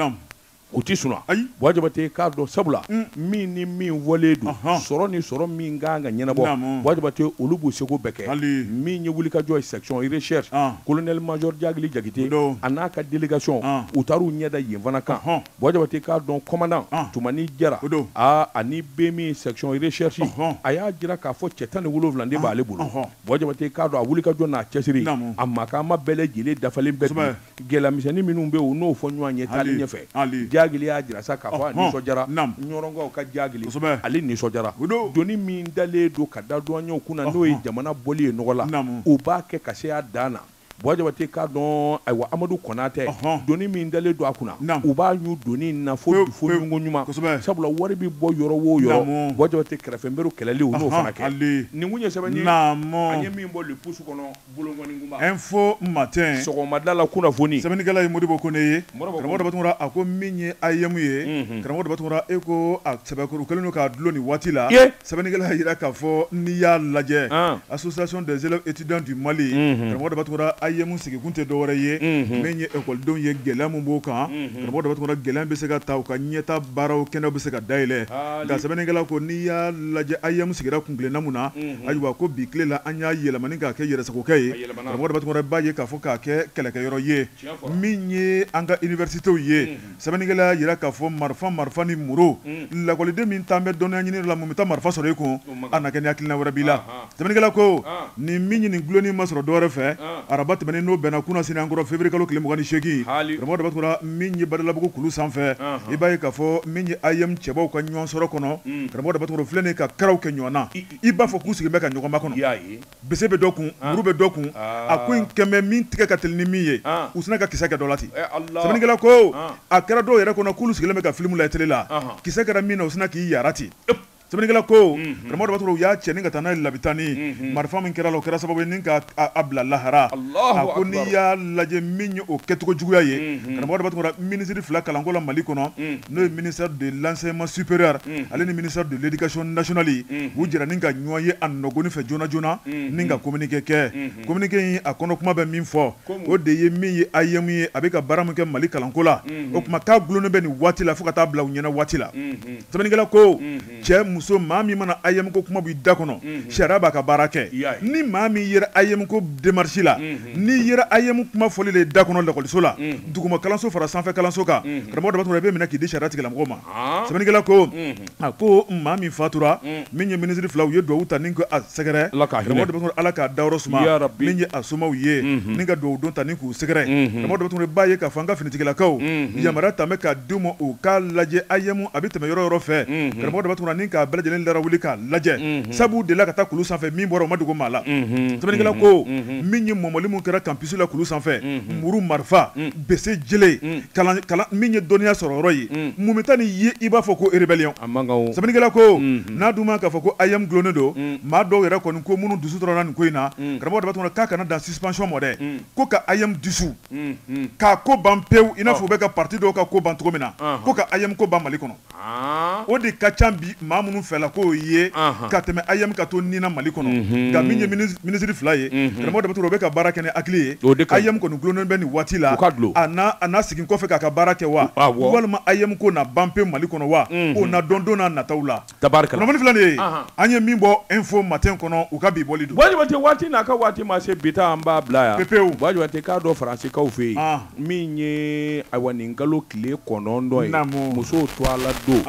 o tɛ sunna Buwa Jabate k'a dɔn sabula min ni min walen don sɔrɔ ni sɔrɔ min kan ka ɲɛnabɔ Buwa Jabate olu b'u seko bɛɛ kɛ min ye wulikajɔ ye section recherche colonel major Jagili Jakite a n'a ka délégation u taar'u ɲɛ da yen fana kan Buwa Jabate k'a dɔn commandant Tumani Jara ani BMI section recherche a y'a jira k'a fɔ cɛ 17 de b'ale bolo Buwa Jabate k'a dɔn a wulikajɔ n'a cɛsiri a maakama bɛɛ lajɛlen dafalen bɛɛ bi gɛlɛyamisɛnnin minnu bɛ yen u n'o fɔ ɲɔgɔn ye taalen ɲɛfɛ Jagili y'a jira sa k'a fɔ a nisɔndiyara Ɲɔrɔnkaw ka Jagili ale nisɔndiyara doni min dalen don ka da douaniers kunna n'o ye jamana bɔli ye nɔgɔ la u b'a kɛ ka se a dan na Buwa Jabate k'a dɔn ayiwa Amadu Kɔnatɛ doni min dalen don a kunna u b'a ɲu doni in na fo ɲugo ɲuman sabula wari bɛ bɔ yɔrɔ o yɔrɔ Buwa Jabate kɛrɛfɛnberew kɛlɛli u n'o fana kɛ nin kun ye sɛbɛn ye an ye min bɔ Le Pouce kɔnɔ bolokɔni Info Matin sɔgɔmada la kunnafoni sɛbɛnnikɛla ye Modibo Kone ye karamɔgɔ Daba Tunkara a ko min ye AEEM ye karamɔgɔ Daba Tunkara e ko a sɛbɛkɔrɔ kɛlen don k'a dulon nin waati la sɛbɛnnikɛla y'a jira k'a fɔ n'i y'a lajɛ association des élèves étudiants du Mali karamɔgɔ Daba Tunkara AEEM sigikun tɛ dɔwɛrɛ ye min ye ekɔlidenw ye gɛlɛya min b'o kan karamɔgɔ Daba Tunkara gɛlɛya bɛ se ka ta u ka ɲɛta baaraw kɛnɛw bɛ se ka dayɛlɛ nka sɛbɛnnikɛla ko n'i y'a lajɛ AEEM sigira kuntilenna mun na ayiwa ko bi tile la an y'a yɛlɛmani k'a kɛ yɛrɛsagokɛ ye karamɔgɔ Daba Tunkara b'a ye k'a fɔ k'a kɛ kɛlɛkɛyɔrɔ ye min ye an ka universitéw ye sɛbɛnnikɛla y'a jira k'a fɔ marifa ni muru lakɔliden min taa bɛ dɔnniya ɲini la mun bɛ taa marifa sɔrɔ i kun a na kɛ ni hakilina wɛrɛ b'i la sɛbɛnnikɛla ko ni min ye nin dulonni ma sɔrɔ dɔwɛrɛ fɛ araba tɛmɛnen n'o bɛnna kunasini an kɔrɔ février kalo tile 28 karamɔgɔ Daba Tunkara min ye Badalabugu kulu sanfɛ i b'a ye k'a fɔ min ye AEEM cɛbaw ka ɲɔgɔn sɔrɔ kɔnɔ karamɔgɔ Daba Tunkara filɛ nin ka karaw kɛ ɲɔgɔn na i b'a fɔ k'u sigilen bɛ ka ɲɔgɔn makɔnɔ bese bɛ dɔ kun muru bɛ dɔ kun a ko in kɛmɛ min tigɛ ka teli ni min ye u sina ka kisɛ kɛ dɔ la ten sɛbɛnnikɛla ko a kɛra dɔw yɛrɛ kɔnɔ k'olu sigilen bɛ ka filimu lajɛ télé la kisɛ kɛra min na u sina k'i yara ten sɛbɛnnikɛla ko karamɔgɔ Daba Tunkara u y'a cɛ ni ka taa n'a ye labitani marifa min kɛra la o kɛra sababu ye ni ka a bila lahara a ko n'i y'a lajɛ min ye o kɛcogo juguya ye karamɔgɔ Daba Tunkara minisiri fila kalanko la Mali kɔnɔ n'o ye ministère de l'enseignement supérieur ale ni ministère de l'éducation nationale u jɛra ni ka ɲɔgɔn ye a nɔgɔni fɛ joona joona ni ka communiqué kɛ communiqué in a kɔnɔ kuma bɛ min fɔ o de ye min ye AEEM ye a bɛ ka baara min kɛ Mali kalanko la o tuma k'a gulonnen bɛ nin waati la fo ka taa bila u ɲɛna waati la sɛbɛnnikɛla ko cɛ muso maa min mana AEEM ko kuma b'i da kɔnɔ sariya b'a ka baara kɛ ni maa min yera AEEM ko démarche la n'i yera AEEM kuma fɔli le da kɔnɔ lakɔliso la duguma kalanso fara sanfɛ kalanso kan karamɔgɔ Daba Tunkara i bɛ minɛ k'i di sariya tigilamɔgɔw ma sɛbɛnnikɛla ko a ko maa min fatura min ye minisiri fila u ye duwawu ta ni ko a sɛgɛrɛ karamɔgɔ Daba Tunkara Ala k'a dayɔrɔ suma min ye a somaw ye ni ka duwawu don ta ni k'u sɛgɛrɛ karamɔgɔ Daba Tunkara b'a ye k'a fɔ an ka finitigilakaw yamaruya ta bɛ k'a d'u ma u k'a lajɛ AEEM a bɛ tɛmɛ yɔrɔ yɔrɔ fɛ karamɔgɔ Daba Tunkara ni k'a bɛɛ lajɛlen larawuli k'a lajɛ sabu delila ka taa kulu sanfɛ min bɔra o ma dogo maa la sɛbɛnnikɛla ko min ye mɔmɔli min kɛra campus la kulu sanfɛ muru marifa bese jele kalan min ye dɔnniya sɔrɔ yɔrɔ ye mun bɛ taa nin ye i b'a fɔ ko rébellion sɛbɛnnikɛla ko n'a dun ma k'a fɔ ko AEEM gulonnen don maa dɔw yɛrɛ kɔni ko minnu dusu tɔɔrɔla nin ko in na karamɔgɔ Daba Tunkara k'a kana dan suspension ma dɛ ko ka AEEM dissous k'a ko ban pewu i n'a fɔ u bɛ ka parti dɔw ka ko ban cogo min na ko ka AEEM ko ban Mali kɔnɔ o de ka ca bi maa minnu minnu fɛla k'o ye ka tɛmɛ AEEM ka to ni na Mali kɔnɔ, nka min ye minisiri 2 ye, karamɔgɔ Daba Ture, o bɛ ka baara kɛ ni hakili ye. AEEM kɔni gulonnen bɛ nin waati la, a n'a segin kɔfɛ k'a ka baara kɛ wa, walima AEEM ko na ban pe Mali kɔnɔ wa, o na dɔn don n'a nataw la. Tabarikala. Kunnafoni filɛ nin ye, an ye min bɔ Info Matin kɔnɔ, u ka bi bɔli don. Buwa Jabate, waati n'a ka waati ma se, bi ta an b'a bila yan. Pepewu. Buwa Jabate, k'a dɔn Faransikaw fɛ yen, min ye ayiwa nin kalo tile 9 ye, musow tɔgɔla don.